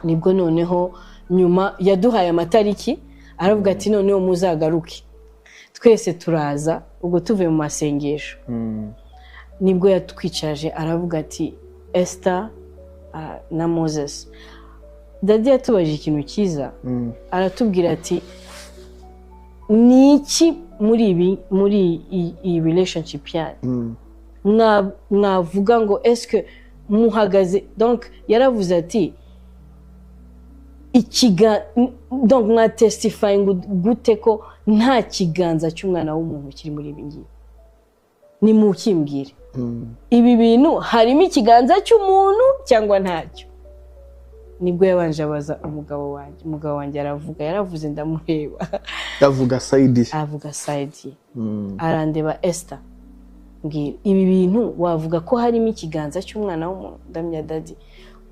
nibwo noneho nyuma yaduhaye amatariki, aravuga ati: "Noneho muzagaruke." Twese turaza. Ubwo tuvuye mu masengesho, nibwo yatwicaje, aravuga ati: "Esther na Moses." Daddy yatubajije ikintu cyiza, aratubwira ati: "Ni iki muri ibi, muri iyi relationship yanyu, mwavuga ngo eske muhagaze?" Donc yaravuze ati Ikiga donc mwa testifying gute ko nta kiganza cy'umwana w'umuntu kiri muri ibi ngibi? Nimukimbwire, ibi bintu harimo ikiganza cy'umuntu cyangwa ntacyo? Nibwo yabanje abaza umugabo wanjye. Umugabo wanjye aravuga, yaravuze, ndamureba. Yavuga side ye. Avuga side ye, arandeba: "Esther, mbwira, ibi bintu wavuga ko harimo ikiganza cy'umwana w'umuntu?" Ndamya: "Daddy,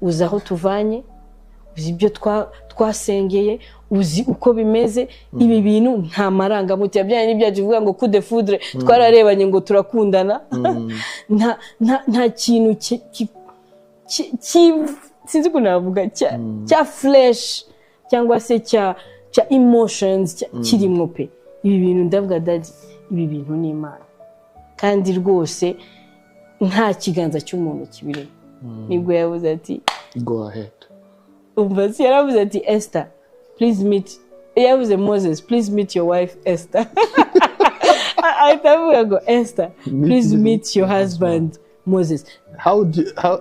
uzi aho tuvanye, uzi ibyo twasengeye, uzi uko bimeze. Ibi bintu nta marangamutima byanyu n'ibyacu bivuga ngo coup de foudre, twararebanye ngo turakundana. Nta kintu sinzi ukuntu navuga, cya flesh cyangwa se cya emotions kirimo pe. Ibi bintu, ndavuga, daddy, ibi bintu ni Imana, kandi rwose nta kiganza cy'umuntu kibirimo." Nibwo yavuze ati: "Go ahead." Umva si yaravuze ati: "Esther, please meet," yavuze: "Moses, please meet your wife Esther." Ahita avuga ngo: "Esther, please meet your husband Moses." How do you, how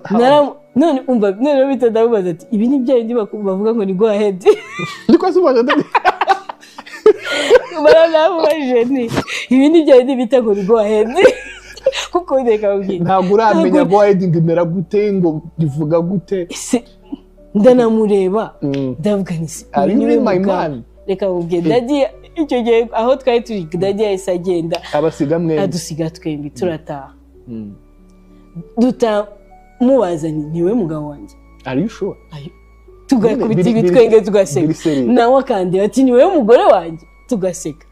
None umva, none bita ndamubaza ati: "Ibi ni bya bindi bavuga ngo ni go ahead?" Niko se ubaza, daddy? Baranamubajije nti: "Ibi ni bya bindi bita ngo ni go ahead?" Kuko reka nkubwire. Ntabwo uramenya go ahead ngo imera gute, ngo ivuga gute. Ese ndanamureba, ndavuga nti: "Se, Are uyu you niwe my mugabo?" man? Reka nkubwire, daddy icyo gihe aho twari turi, daddy yahise agenda. Abasiga mwembi. Adusiga twembi, turataha. Tutamubaza ni niwe mugabo wanjye? Are you sure? Tugakubita ibitwenge, tugaseka. Biri serious. Nawe akandeba ati: "Ni wowe mugore wanjye?" Tugaseka.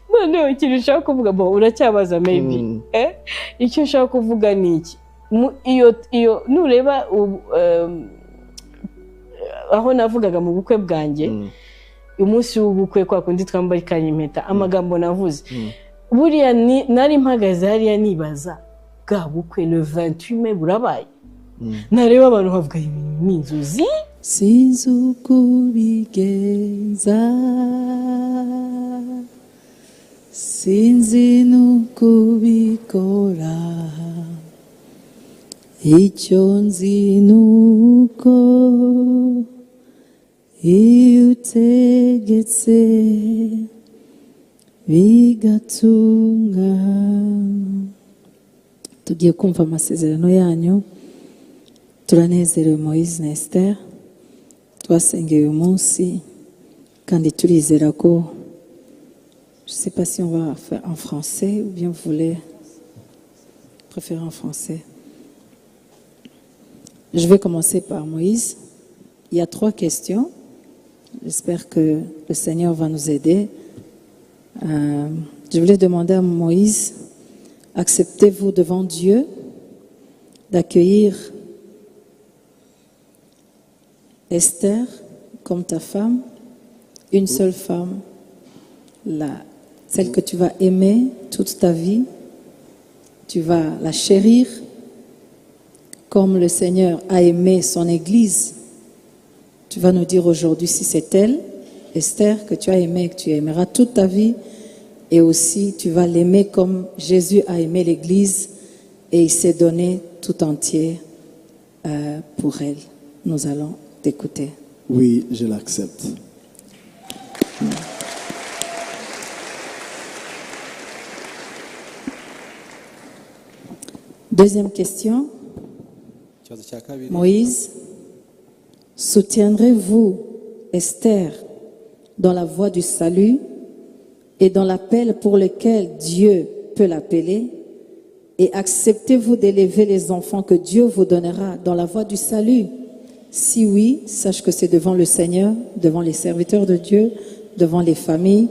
Noneho ikintu ushaka kuvuga bo uracyabaza maybe. Icyo ushaka kuvuga ni iki? Iyo nureba aho navugaga mu bukwe bwanjye, umunsi w'ubukwe, kwa kundi twambarikanye impeta, amagambo navuze, buriya nari mpagaze hariya nibaza: bwa bukwe le 28 mai burabaye? Nareba abantu bavuga: "Ibintu ni inzozi." Sinzi uko ubigenza, sinzi n'uko ubikora, icyo nzi ni uko iyo utegetse bigatunga. Tugiye kumva amasezerano yanyu. Turanezerewe, Moise na Esther. Twasengeye uyu munsi kandi turizera ko, je sais pas si on va faire en français ou bien vous voulez préférer en français. Je vais commencer par Moïse. Il y a trois questions. J'espère que le Seigneur va nous aider. Je voulais demander à Moïse: acceptez-vous devant Dieu d'accueillir Esther comme ta femme, une seule femme, celle que tu vas aimer toute ta vie, tu vas la chérir comme le Seigneur a aimé son Église? Tu vas nous dire aujourd'hui si c'est elle, Esther, que tu as aimée et que tu aimeras toute ta vie, et aussi tu vas l'aimer comme Jésus a aimé l'Église et il s'est donné tout entier pour elle. Nous allons t'écouter. Oui, je l'accepte. Deuxième question. Ikibazo cya kabiri. Moïse, soutiendrez-vous Esther dans la voie du salut et dans l'appel pour lequel Dieu peut l'appeler? Et acceptez-vous d'élever les enfants que Dieu vous donnera dans la voie du salut? Si oui, sache que c'est devant le Seigneur, devant les serviteurs de Dieu, devant les familles.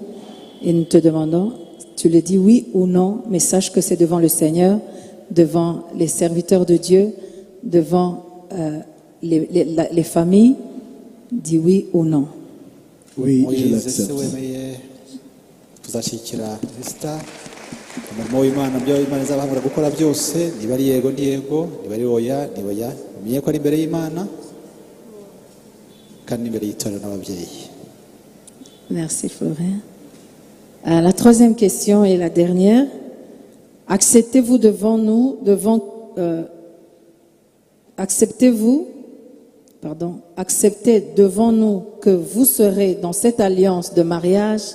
Et nous te demandons, tu le dis oui ou non, mais sache que c'est devant le Seigneur, devant les serviteurs de Dieu, devant les familles. Dis oui ou non. Oui, je Moïse, ese l'accepte. Wemeye tuzashyigikira Esita umurimo w'Imana, byo Imana izabahamura gukora byose? Niba ari yego ni yego, niba ari oya ni oya. Umenye ko ari imbere y'Imana kandi n'imbere y'itorero n'ababyeyi. Merci, Florian. La troisième question et la dernière. Acceptez-vous devant nous, devant, acceptez-vous, pardon, acceptez devant nous que vous serez dans cette alliance de mariage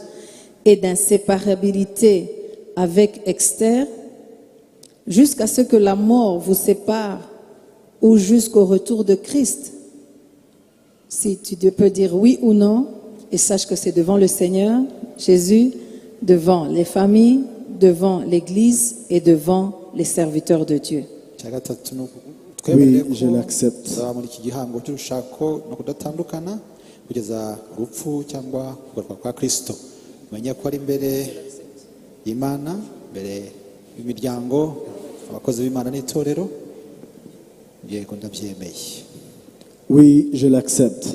et d'inséparabilité avec Esther jusqu'à ce que la mort vous sépare ou jusqu'au retour de Christ? Si tu peux dire oui ou non, et sache que c'est devant le Seigneur Jésus, devant les familles, devant l'Église et devant les serviteurs de Dieu. Icya gatatu ni twemerere Oui, je ko l'accepte. Tuzaba muri iki gihango cy'urushako no kudatandukana kugeza urupfu cyangwa kugaruka kwa Kristo. Umenye ko ari imbere y'Imana, imbere y'imiryango, abakozi b'Imana n'itorero. Yego, ndabyemeye. Oui, je l'accepte.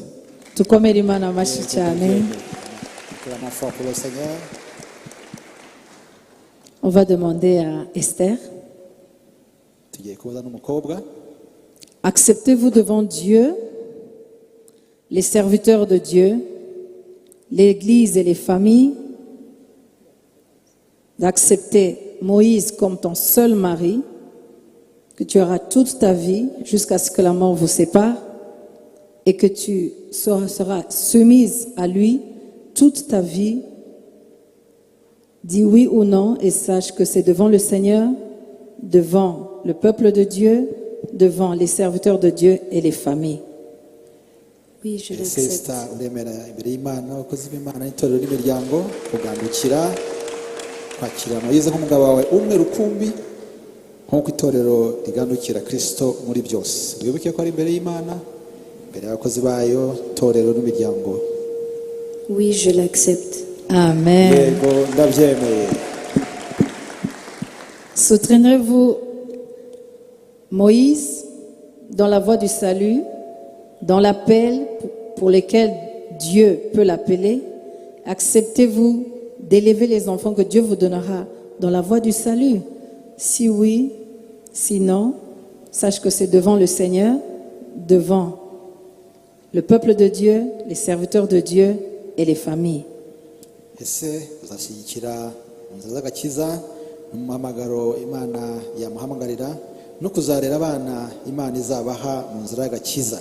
Tukomere Imana amashyi cyane. Acclamons fort pour le Seigneur. On va demander à Esther. Tugiye kubaza n'umukobwa. Acceptez-vous devant Dieu, les serviteurs de Dieu, l'Église et les familles, d'accepter Moïse comme ton seul mari, que tu auras toute ta vie jusqu'à ce que la mort vous sépare, et que tu seras soumise à lui toute ta vie? Dis oui ou non et sache que c'est devant le Seigneur, devant le peuple de Dieu, devant les serviteurs de Dieu et les familles. Oui, je Ese l'accepte. Esther, uremera imbere y'Imana, abakozi b'Imana n'itorero n'imiryango kugandukira kwakira Moyize nk'umugabo wawe umwe rukumbi nk'uko itorero rigandukira Kristo muri byose? Wibuke ko ari imbere y'Imana, imbere y'abakozi bayo, itorero n'imiryango. Oui, je l'accepte. Amen. Yego, ndabyemeye. Soutiendrez-vous Moïse dans la voie du salut, dans l'appel pour lequel Dieu peut l'appeler? Acceptez-vous d'élever les enfants que Dieu vous donnera dans la voie du salut? Si oui, sinon, sache que c'est devant le Seigneur, devant le peuple de Dieu, les serviteurs de Dieu et les familles. Ese uzashyigikira mu nzira z'agakiza n'umuhamagaro Imana yamuhamagarira no kuzarera abana Imana izabaha mu nzira y'agakiza?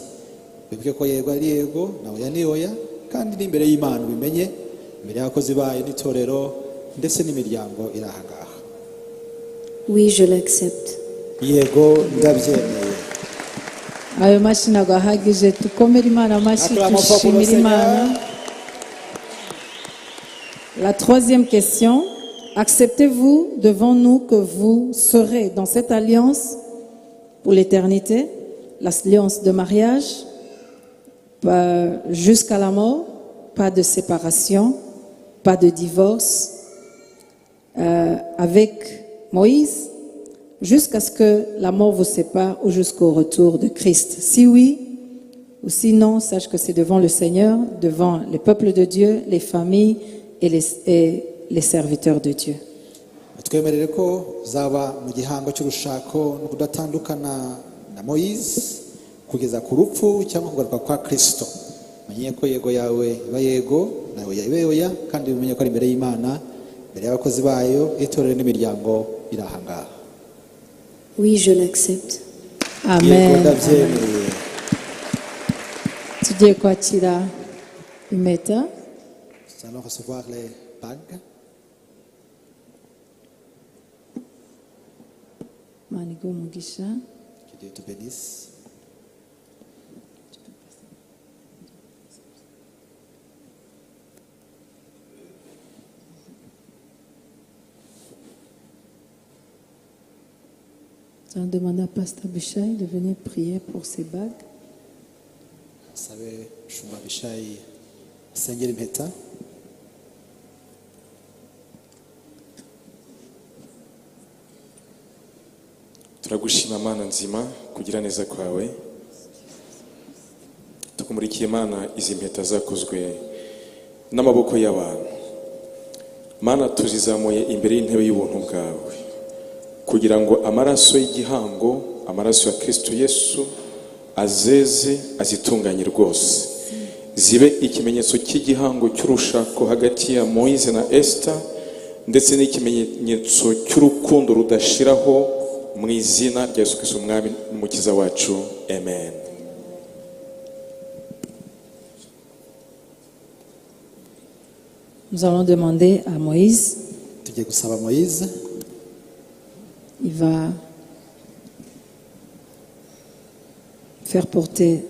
Wibuke ko yego ari yego na oya ni oya, kandi n'imbere y'Imana ubimenye, imbere y'abakozi bayo n'itorero ndetse n'imiryango iri aha ngaha. Oui, je l'accepte. Yego, ndabyemeye. Ayo mashyi ntabwo ahagije. Tukomere Imana amashyi. Acclamons fort pour le Dushimire Imana. Seigneur. La troisième question: acceptez-vous devant nous que vous serez dans cette alliance pour l'éternité, l'alliance de mariage, jusqu'à la mort, pas de séparation, pas de divorce, avec Moïse, jusqu'à ce que la mort vous sépare ou jusqu'au retour de Christ? Si oui ou sinon, sache que c'est devant le Seigneur, devant le peuple de Dieu, les familles et les serviteurs de Dieu. Twemerere ko uzaba mu gihango cy'urushako no kudatandukana na Moyize kugeza ku rupfu cyangwa kugaruka kwa Kristo. Umenye ko yego yawe iba yego nawe oya ibe oya, kandi umenye ko ari imbere y'Imana, imbere y'abakozi bayo, itorero n'imiryango iri aha ngaha. Oui, je l'accepte. Yego, Amen. ndabyemeye. Tugiye kwakira impeta. Nous allons recevoir les bagues. Imana iguhe umugisha. Que Dieu te bénisse. Nous allons demander à Pasteur Bichaï de venir prier pour ces bagues. Sabe Shumba Bishayi asengera impeta. Turagushima Mana nzima kugira neza kwawe. Tukumurikiye Mana izi mpeta zakozwe n'amaboko y'abantu. Mana, tuzizamuye imbere y'intebe y'ubuntu bwawe kugira ngo amaraso y'igihango, amaraso ya Kristo Yesu, azeze azitunganye rwose, zibe ikimenyetso cy'igihango cy'urushako hagati ya Moise na Esther, ndetse n'ikimenyetso cy'urukundo rudashiraho, mu izina rya Yesu Kristo Umwami n'Umukiza wacu, amen. Nous allons demander à Moïse. Tugiye gusaba Moyize. Il va faire porter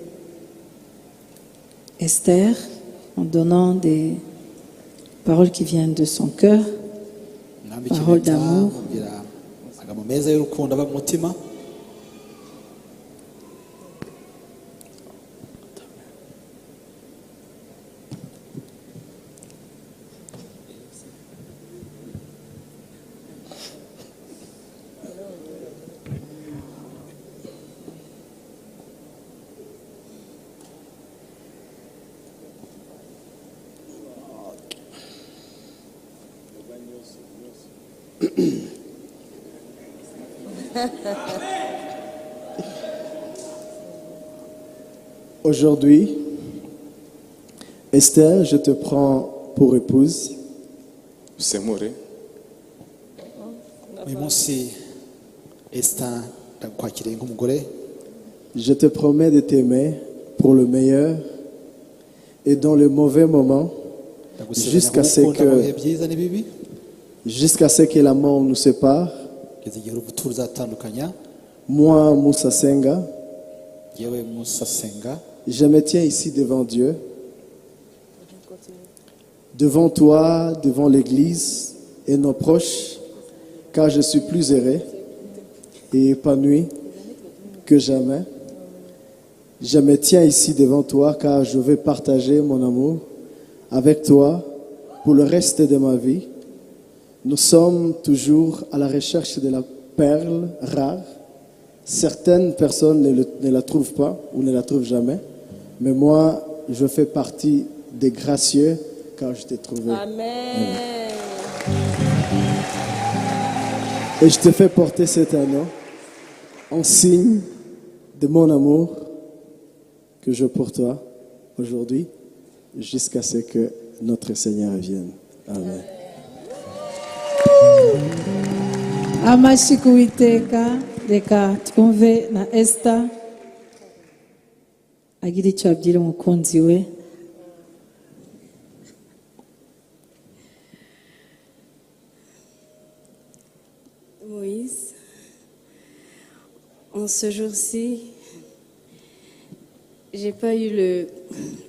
Esther en donnant des paroles qui viennent de son cœur, Mwambike paroles impeta, d'amour. Mubwira amagambo meza y'urukundo ava mu mutima. Aujourd'hui, Esther, je te prends pour épouse. Usemure. Uyu munsi Esther, ndakwakiriye nk'umugore. Je te promets de t'aimer pour le meilleur et dans le mauvais moment, Ndagusezeranya jusqu'à ce kugukunda mu bihe que, byiza n'ibibi, jusqu'à ce que la mort nous sépare. Kugeza igihe urupfu ruzatandukanya. Moi, Moussa Senga, Yewe Musa Senga, je me tiens ici devant Dieu, devant toi, devant l'Église et nos proches, car je suis plus heureux et épanoui que jamais. Je me tiens ici devant toi car je veux partager mon amour avec toi pour le reste de ma vie. Nous sommes toujours à la recherche de la perle rare. Certaines personnes ne la trouvent pas ou ne la trouvent jamais. Mais moi, je fais partie des gracieux car je t'ai trouvé. Amen. Et je te fais porter cet anneau en signe de mon amour que je pour toi aujourd'hui jusqu'à ce que notre Seigneur vienne. Amen. Amashyi ku Uwiteka. Reka twumve na Esther agira icyo abwira umukunzi we. Moïse, en ce jour-ci, j'ai pas eu le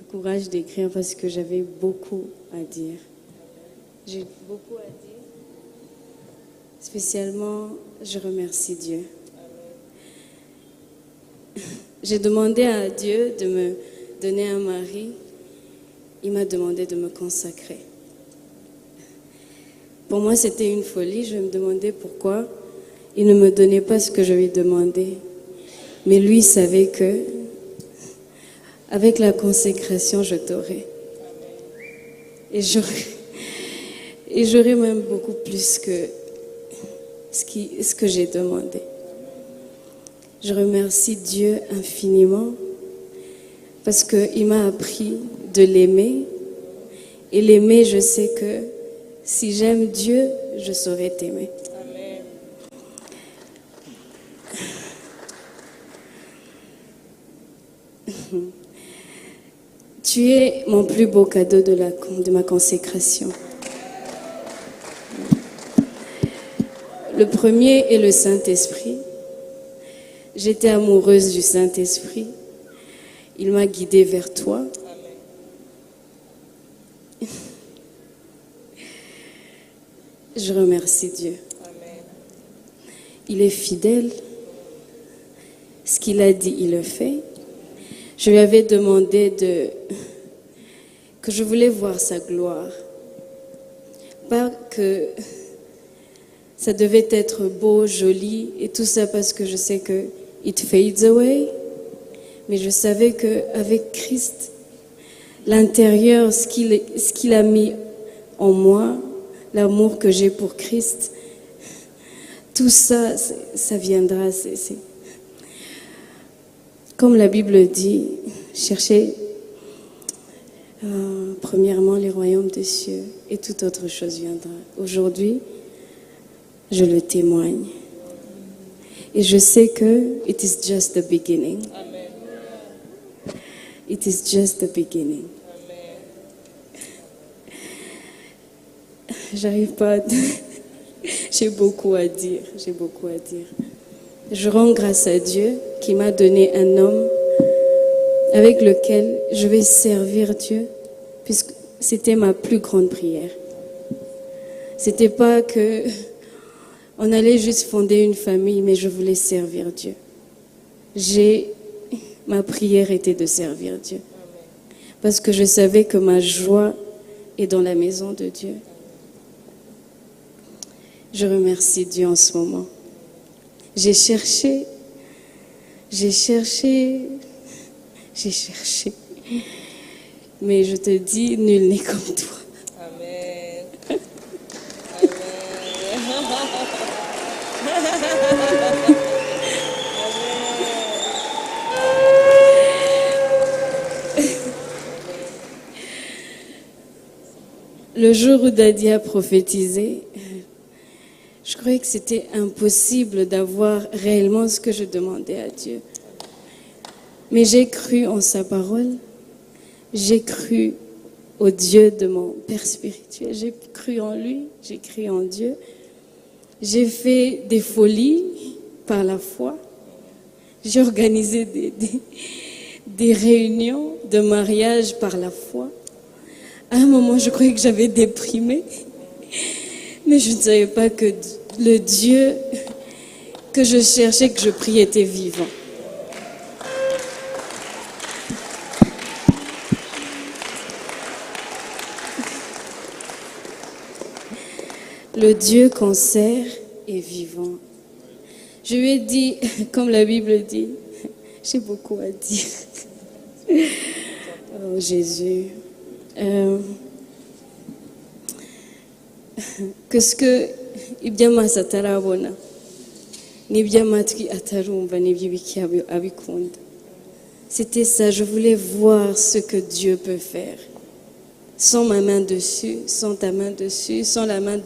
courage d'écrire parce que j'avais beaucoup à dire. J'ai beaucoup à dire. Spécialement, je remercie Dieu. J'ai demandé à Dieu de me donner un mari. Il m'a demandé de me consacrer. Pour moi, c'était une folie. Je me demandais pourquoi il ne me donnait pas ce que je lui demandais. Mais lui savait que, avec la consécration, je t'aurais. Et j'aurais même beaucoup plus que ce que j'ai demandé. Je remercie Dieu infiniment parce qu'il m'a appris de l'aimer. Et l'aimer, je sais que si j'aime Dieu, je saurai t'aimer. Amen. Tu es mon plus beau cadeau de ma consécration. Le premier est le Saint-Esprit. J'étais amoureuse du Saint-Esprit. Il m'a guidée vers toi. Amen. Je remercie Dieu. Amen. Il est fidèle. Ce qu'il a dit, il le fait. Je lui avais demandé que je voulais voir sa gloire. Pas que ça devait être beau, joli et tout ça parce que je sais que it fades away. Mais je savais qu'avec Christ, l'intérieur, ce qu'il a mis en moi, l'amour que j'ai pour Christ, tout ça, ça viendra. Comme la Bible dit, cherchez premièrement les royaumes des cieux et toute autre chose viendra. Aujourd'hui, je le témoigne. Et je sais que it is just the beginning. Amen. It is just the beginning. Amen. J'arrive pas à... J'ai beaucoup à dire, j'ai beaucoup à dire. Je rends grâce à Dieu qui m'a donné un homme avec lequel je vais servir Dieu, puisque c'était ma plus grande prière. C'était pas que on allait juste fonder une famille, mais je voulais servir Dieu. Ma prière était de servir Dieu. Parce que je savais que ma joie est dans la maison de Dieu. Je remercie Dieu en ce moment. J'ai cherché, j'ai cherché, j'ai cherché. Mais je te dis, nul n'est comme toi. Amen. Le jour où Daddy a prophétisé, je croyais que c'était impossible d'avoir réellement ce que je demandais à Dieu. Mais j'ai cru en sa parole, j'ai cru au Dieu de mon Père spirituel, j'ai cru en lui, j'ai cru en Dieu. J'ai fait des folies par la foi, j'ai organisé des réunions de mariage par la foi. À un moment, je croyais que j'avais déprimé, mais je ne savais pas que le Dieu que je cherchais, que je priais, était vivant. Le Dieu qu'on sert est vivant. Je lui ai dit, comme la Bible dit, j'ai beaucoup à dire. Oh Jésus. Que ce que iby'amaso atarabona n'iby'amatwi atarumva n'iby'ibiki abikunda. C'était ça, je voulais voir ce que Dieu peut faire. Sans ma main dessus, sans ta main dessus, sans la main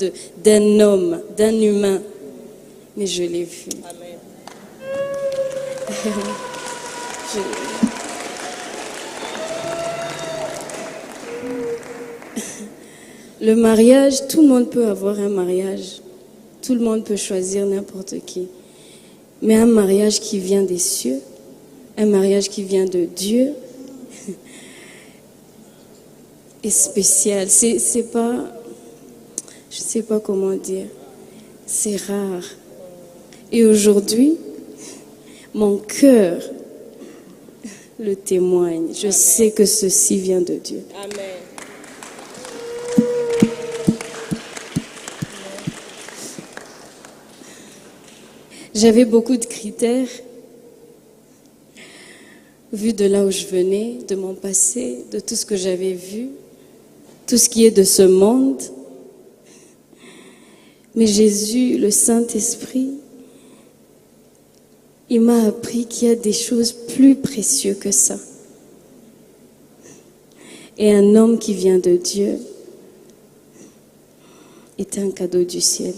d'un homme, d'un humain. Mais je l'ai vu. Amen. Le mariage, tout le monde peut avoir un mariage. Tout le monde peut choisir n'importe qui. Mais un mariage qui vient des cieux, un mariage qui vient de Dieu, est spécial. C'est pas, je sais pas comment dire, c'est rare. Et aujourd'hui, mon cœur le témoigne. Je Amen. Sais que ceci vient de Dieu. Amen. J'avais beaucoup de critères, vu de là où je venais, de mon passé, de tout ce que j'avais vu, tout ce qui est de ce monde. Mais Jésus, le Saint-Esprit, il m'a appris qu'il y a des choses plus précieuses que ça. Et un homme qui vient de Dieu est un cadeau du ciel.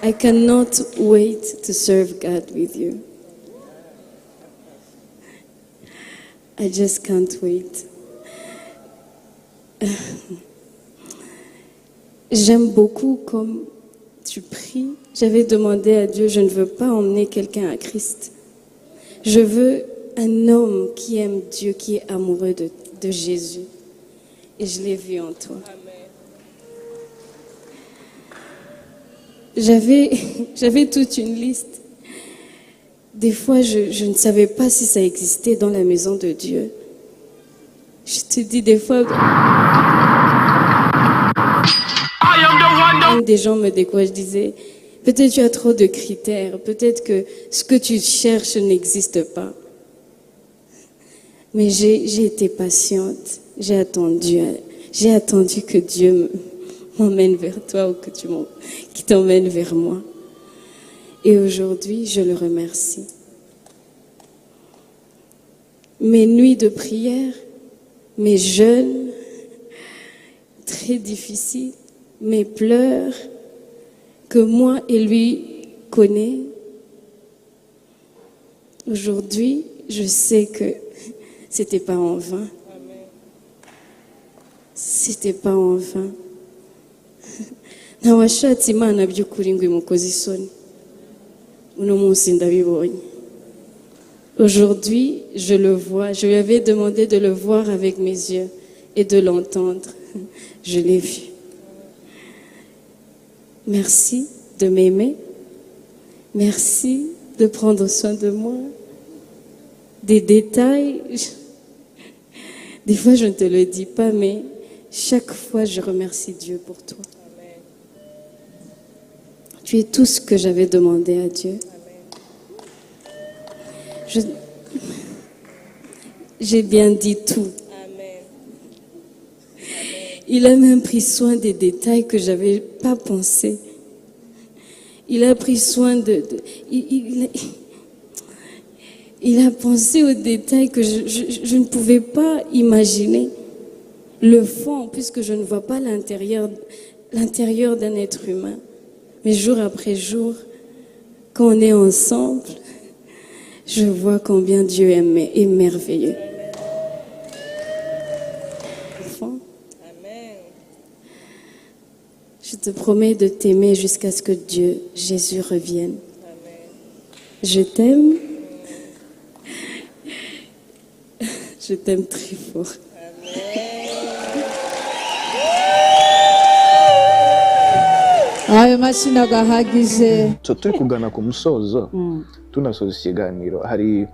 I cannot wait to serve God with you. I just can't wait. J'aime beaucoup comme tu pries. J'avais demandé à Dieu, je ne veux pas emmener quelqu'un à Christ. Je veux un homme qui aime Dieu, qui est amoureux de Jésus. Et je l'ai vu en toi. J'avais toute une liste. Des fois, je ne savais pas si ça existait dans la maison de Dieu. Je te dis des fois, des gens me découragent, je disais, peut-être tu as trop de critères, peut-être que ce que tu cherches n'existe pas. Mais j'ai été patiente, j'ai attendu que Dieu m'emmène vers toi ou que qu'il t'emmène vers moi. Et aujourd'hui, je le remercie. Mes nuits de prière, mes jeûnes, très difficiles, mes pleurs que moi et lui connaît. Aujourd'hui, je sais que C'était pas en vain. C'était pas en vain. Ntawashatse Imana by'ukuri ngo imukoze isoni. Uno munsi ndabibonye. Aujourd'hui, je le vois. Je lui avais demandé de le voir avec mes yeux et de l'entendre. Je l'ai vu. Merci de m'aimer. Merci de prendre soin de moi. Des détails, des fois je ne te le dis pas, mais chaque fois je remercie Dieu pour toi. Tu es tout ce que j'avais demandé à Dieu. J'ai bien dit tout. Il a même pris soin des détails que j'avais pas pensé. Il a pris soin de, il a pensé aux détails que je ne pouvais pas imaginer. Le fond, puisque je ne vois pas l'intérieur, l'intérieur d'un être humain. Mais jour après jour, quand on est ensemble, je vois combien Dieu est merveilleux. Enfant, je te promets de t'aimer jusqu'à ce que Dieu, Jésus revienne. Je t'aime. Je t'aime très fort. Ayo mashyi agahagije. So, turi kugana ku musozo, tunasoza ikiganiro, hari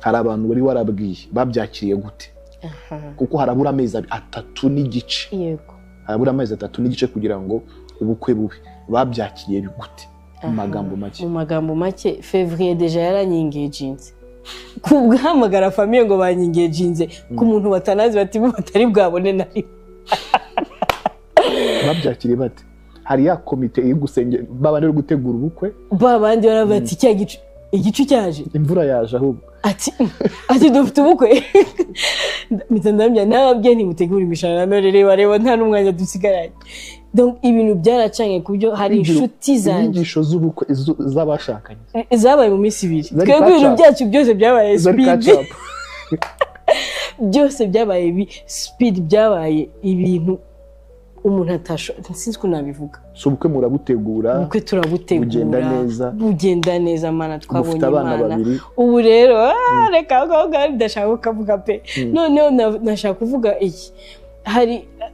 abantu wari warabwiye, babyakiriye gute? Kuko harabura amezi 3 n'igice. Harabura amezi 3 n'igice kugira ngo ubukwe bube. Babyakiriye gute mu magambo make? Mu magambo make, février déjà yaranyengejinze kubwahamagara famille ngo banyengejinze ku muntu batanazi, bati batari bwabone na rimwe. Babyakiriye bate? Hari ya komite iri gusengera babandi bari gutegura ubukwe. Ba bandi baravuga ati cya gicu, igicu cyaje. Imvura yaje ahubwo. Ati dufite ubukwe. Mpita ndambya nababwiye ntimutegure imishanana none reba, reba, nta n'umwanya dusigaranye. Donc ibintu byaracanye ku buryo hari inshuti zanjye Inyigisho z'ubukwe z'abashakanye zabaye mu minsi 2. Zari Twebwe ibintu catch up. byacu byose byabaye Zari speed. catch up. Byose byabaye speed, byabaye ibintu umuntu atasho, sinzi uko nabivuga. Si ubukwe murabutegura? Ubukwe turabutegura. Bugenda neza. Bugenda neza, Mana twabonye Mufite abana Imana. babiri. Ubu rero reka aho ngaho ndashaka kukavuga pe. Noneho nashaka kuvuga iki: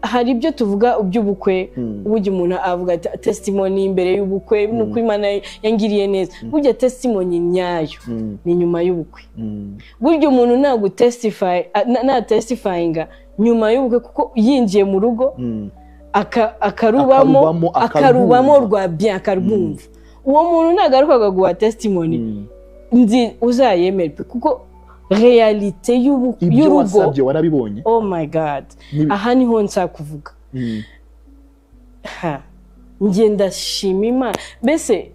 hari ibyo tuvuga by'ubukwe, burya umuntu avuga ati testimony imbere y'ubukwe ni uko Imana yangiriye neza. Burya testimony nyayo ni nyuma y'ubukwe. Burya umuntu ntabwo testify, na testifyinga nyuma y'ubukwe, kuko yinjiye mu rugo akarubamo. Akarubamo, akarubamo akarwumva. Rwa bien, akarwumva. Uwo muntu nagarukaga guha testimony nzi uzayemere pe, kuko réalité Ibyo y'urugo wasabye warabibonye. Oh my God! Aha niho nshaka kuvuga. Ha, njye ndashima Imana. Mbese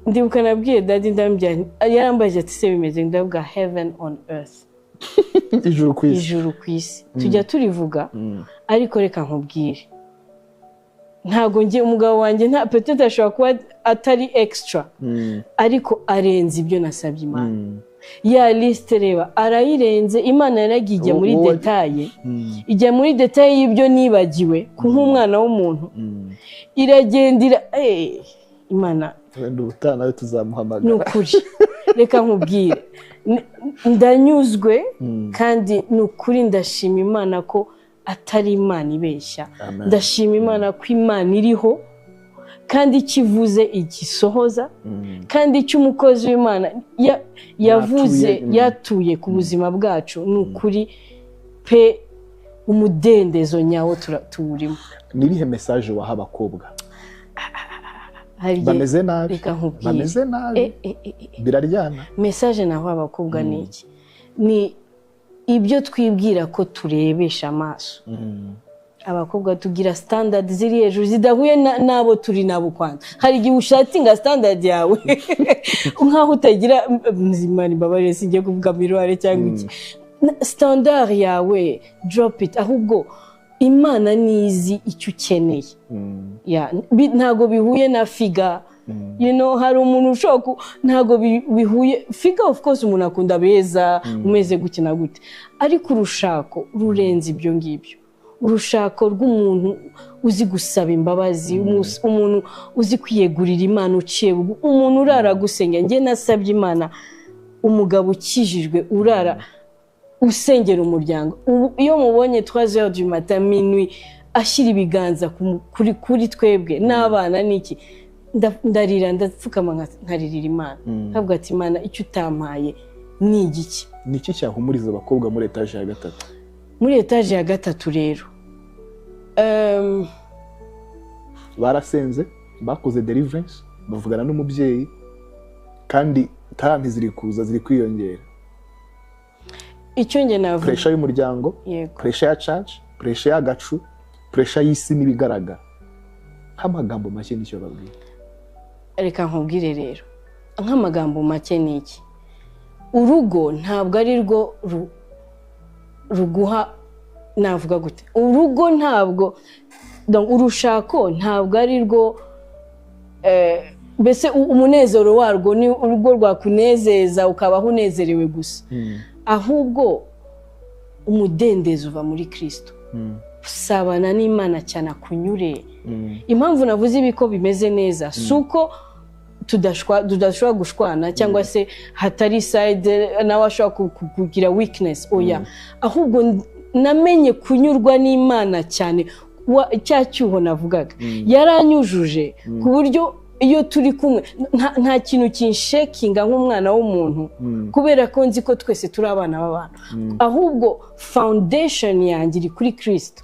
ndibuka nabwiye daddy, ndambwira, yarambajije ati se bimeze? Ndavuga heaven on earth. Ijuru ku isi. Ijuru ku isi. Tujya turivuga, ariko reka nkubwire, ntabwo njye umugabo wanjye nta peut-être ashobora kuba atari extra, ariko arenze ibyo nasabye Imana. Ya liste, reba, arayirenze. Imana yaragiye ijya muri détails, ijya muri détails y'ibyo nibagiwe ku nk'umwana w'umuntu, iragenda ira Imana. Wenda ubutaha nawe tuzamuhamagara. Ni ukuri, reka nkubwire, ndanyuzwe kandi ni ukuri ndashima Imana ko atari Imana ibeshya. Amen. Ndashima Imana ko Imana iriho kandi icyo ivuze igisohoza, kandi icyo umukozi w'Imana yavuze Yatuye, yatuye ku buzima bwacu, ni ukuri pe, umudendezo nyawo tuwurimo. Ni irihe message waha abakobwa Hari igihe- bameze nabi? Reka nkubwire. Bameze nabi. Biraryana. Message naho abakobwa ni iki? Ni ibyo twibwira ko turebesha amaso. Abakobwa tugira standard ziri hejuru zidahuye n'abo turi nabo. Kwanza hari igihe ushatinga standard yawe nkaho utagira mzimana, imbabarire, singiye kuvuga miroir cyangwa iki. Standard yawe, drop it. Ahubwo Imana nizi icyo ukeneye. Ya, ntabwo bihuye na figure. Hari umuntu ushobora ntabwo bihuye figure. Of course umuntu akunda beza, umeze gute na gute, ariko urushako rurenze ibyo ngibyo. Urushako rw'umuntu uzi gusaba imbabazi, umuntu uzi kwiyegurira Imana, uciye bugu, umuntu urara gusenga. Njye nasabye Imana umugabo ukijijwe, urara usengera umuryango. Ubu iyo mubonye 3 heures du matin, minuit, ashyira ibiganza kuri twebwe n'abana n'iki, ndarira, ndapfukama, nkaririra Imana, nkavuga ati: "Imana, icyo utampaye ni igiki?" Ni iki cyahumuriza abakobwa muri étage ya gatatu? Muri étage ya gatatu rero, Barasenze, bakoze deliverance, bavugana n'umubyeyi, kandi talent ziri kuza, ziri kwiyongera. Icyo njye navuga, Pressure y'umuryango, pressure ya church, pressure y'agacu, pressure y'isi n'ibigaragara. Nk'amagambo make, nicyo babwira? Reka nkubwire rero, nk'amagambo make ni iki: urugo ntabwo ari rwo ruguha, navuga gute, urugo ntabwo, donc urushako ntabwo ari rwo, mbese umunezero warwo ni urugo rwakunezeza ukabaho unezerewe gusa, ahubwo umudendezo uva muri Kirisito. Usabana n'Imana cyane akunyure. Impamvu navuze ibi ko bimeze neza si uko tudashobora gushwana cyangwa se hatari side nawe ashobora kugira weakness, oya. Ahubwo namenye kunyurwa n'Imana cyane. Cya cyuho navugaga, yaranyujuje ku buryo iyo turi kumwe nta kintu kinshakinga nk'umwana w'umuntu, kubera ko nzi ko twese turi abana b'abantu, ahubwo foundation yanjye iri kuri Kirisito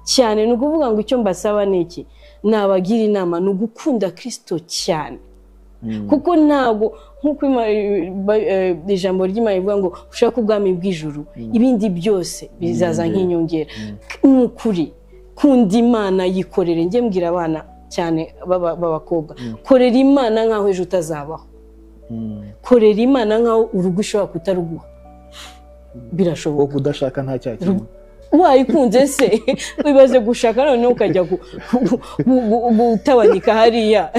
cyane. Ni ukuvuga ngo icyo mbasaba ni iki, nabagira inama, ni ugukunda Kirisito cyane, kuko ntabwo, nk'uko ijambo ry'Imana rivuga ngo ushake ubwami bw'ijuru, ibindi byose bizaza nk'inyongera. Ni ukuri, kunda Imana, yikorere. Njye mbwira abana cyane b'abakobwa: korera Imana nk'aho ejo utazabaho, korera Imana nk'aho urugo ushobora kutaruguha, birashoboka. Wowe udashaka nta cyaha kirimo. Wayikunze se, wibaze gushaka noneho ukajya gutabanyika hariya,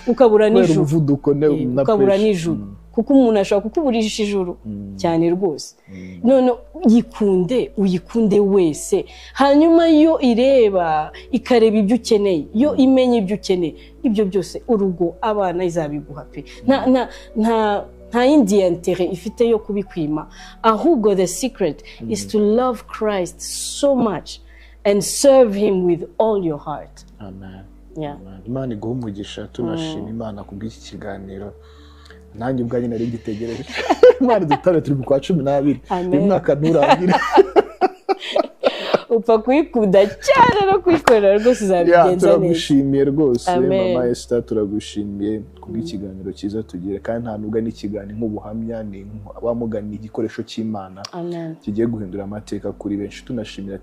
ukabura kubera n'ijuru. Umuvuduko na Ukabura pressure. n'ijuru, kuko umuntu ashobora kukuburisha ijuru cyane rwose. None yikunde, uyikunde wese, hanyuma yo ireba, ikareba ibyo ukeneye, yo imenya ibyo ukeneye, ibyo byose, urugo, abana, izabiguha pe. Nta yindi intérêt ifite yo kubikwima, ahubwo the secret is to love Christ so much and serve him with all your heart. Amen. Yeah. Amen. Imana iguha umugisha. Tunashima Imana kubw'iki kiganiro. Nanjye ubwanjye nari ngitegereje. Imana idutare, turi mu kwa 12. Amen. Uyu mwaka nturangire. Upfa kuyikunda cyane no kuyikorera rwose, uzabigenza neza. Turagushimiye rwose. Amen. Mama Esther, turagushimiye kubw'ikiganiro cyiza tugira, kandi nta nubwo ari ikiganiro nk'ubuhamya, ni wamugani igikoresho cy'Imana Amen. kigiye guhindura amateka kuri benshi. Tunashimira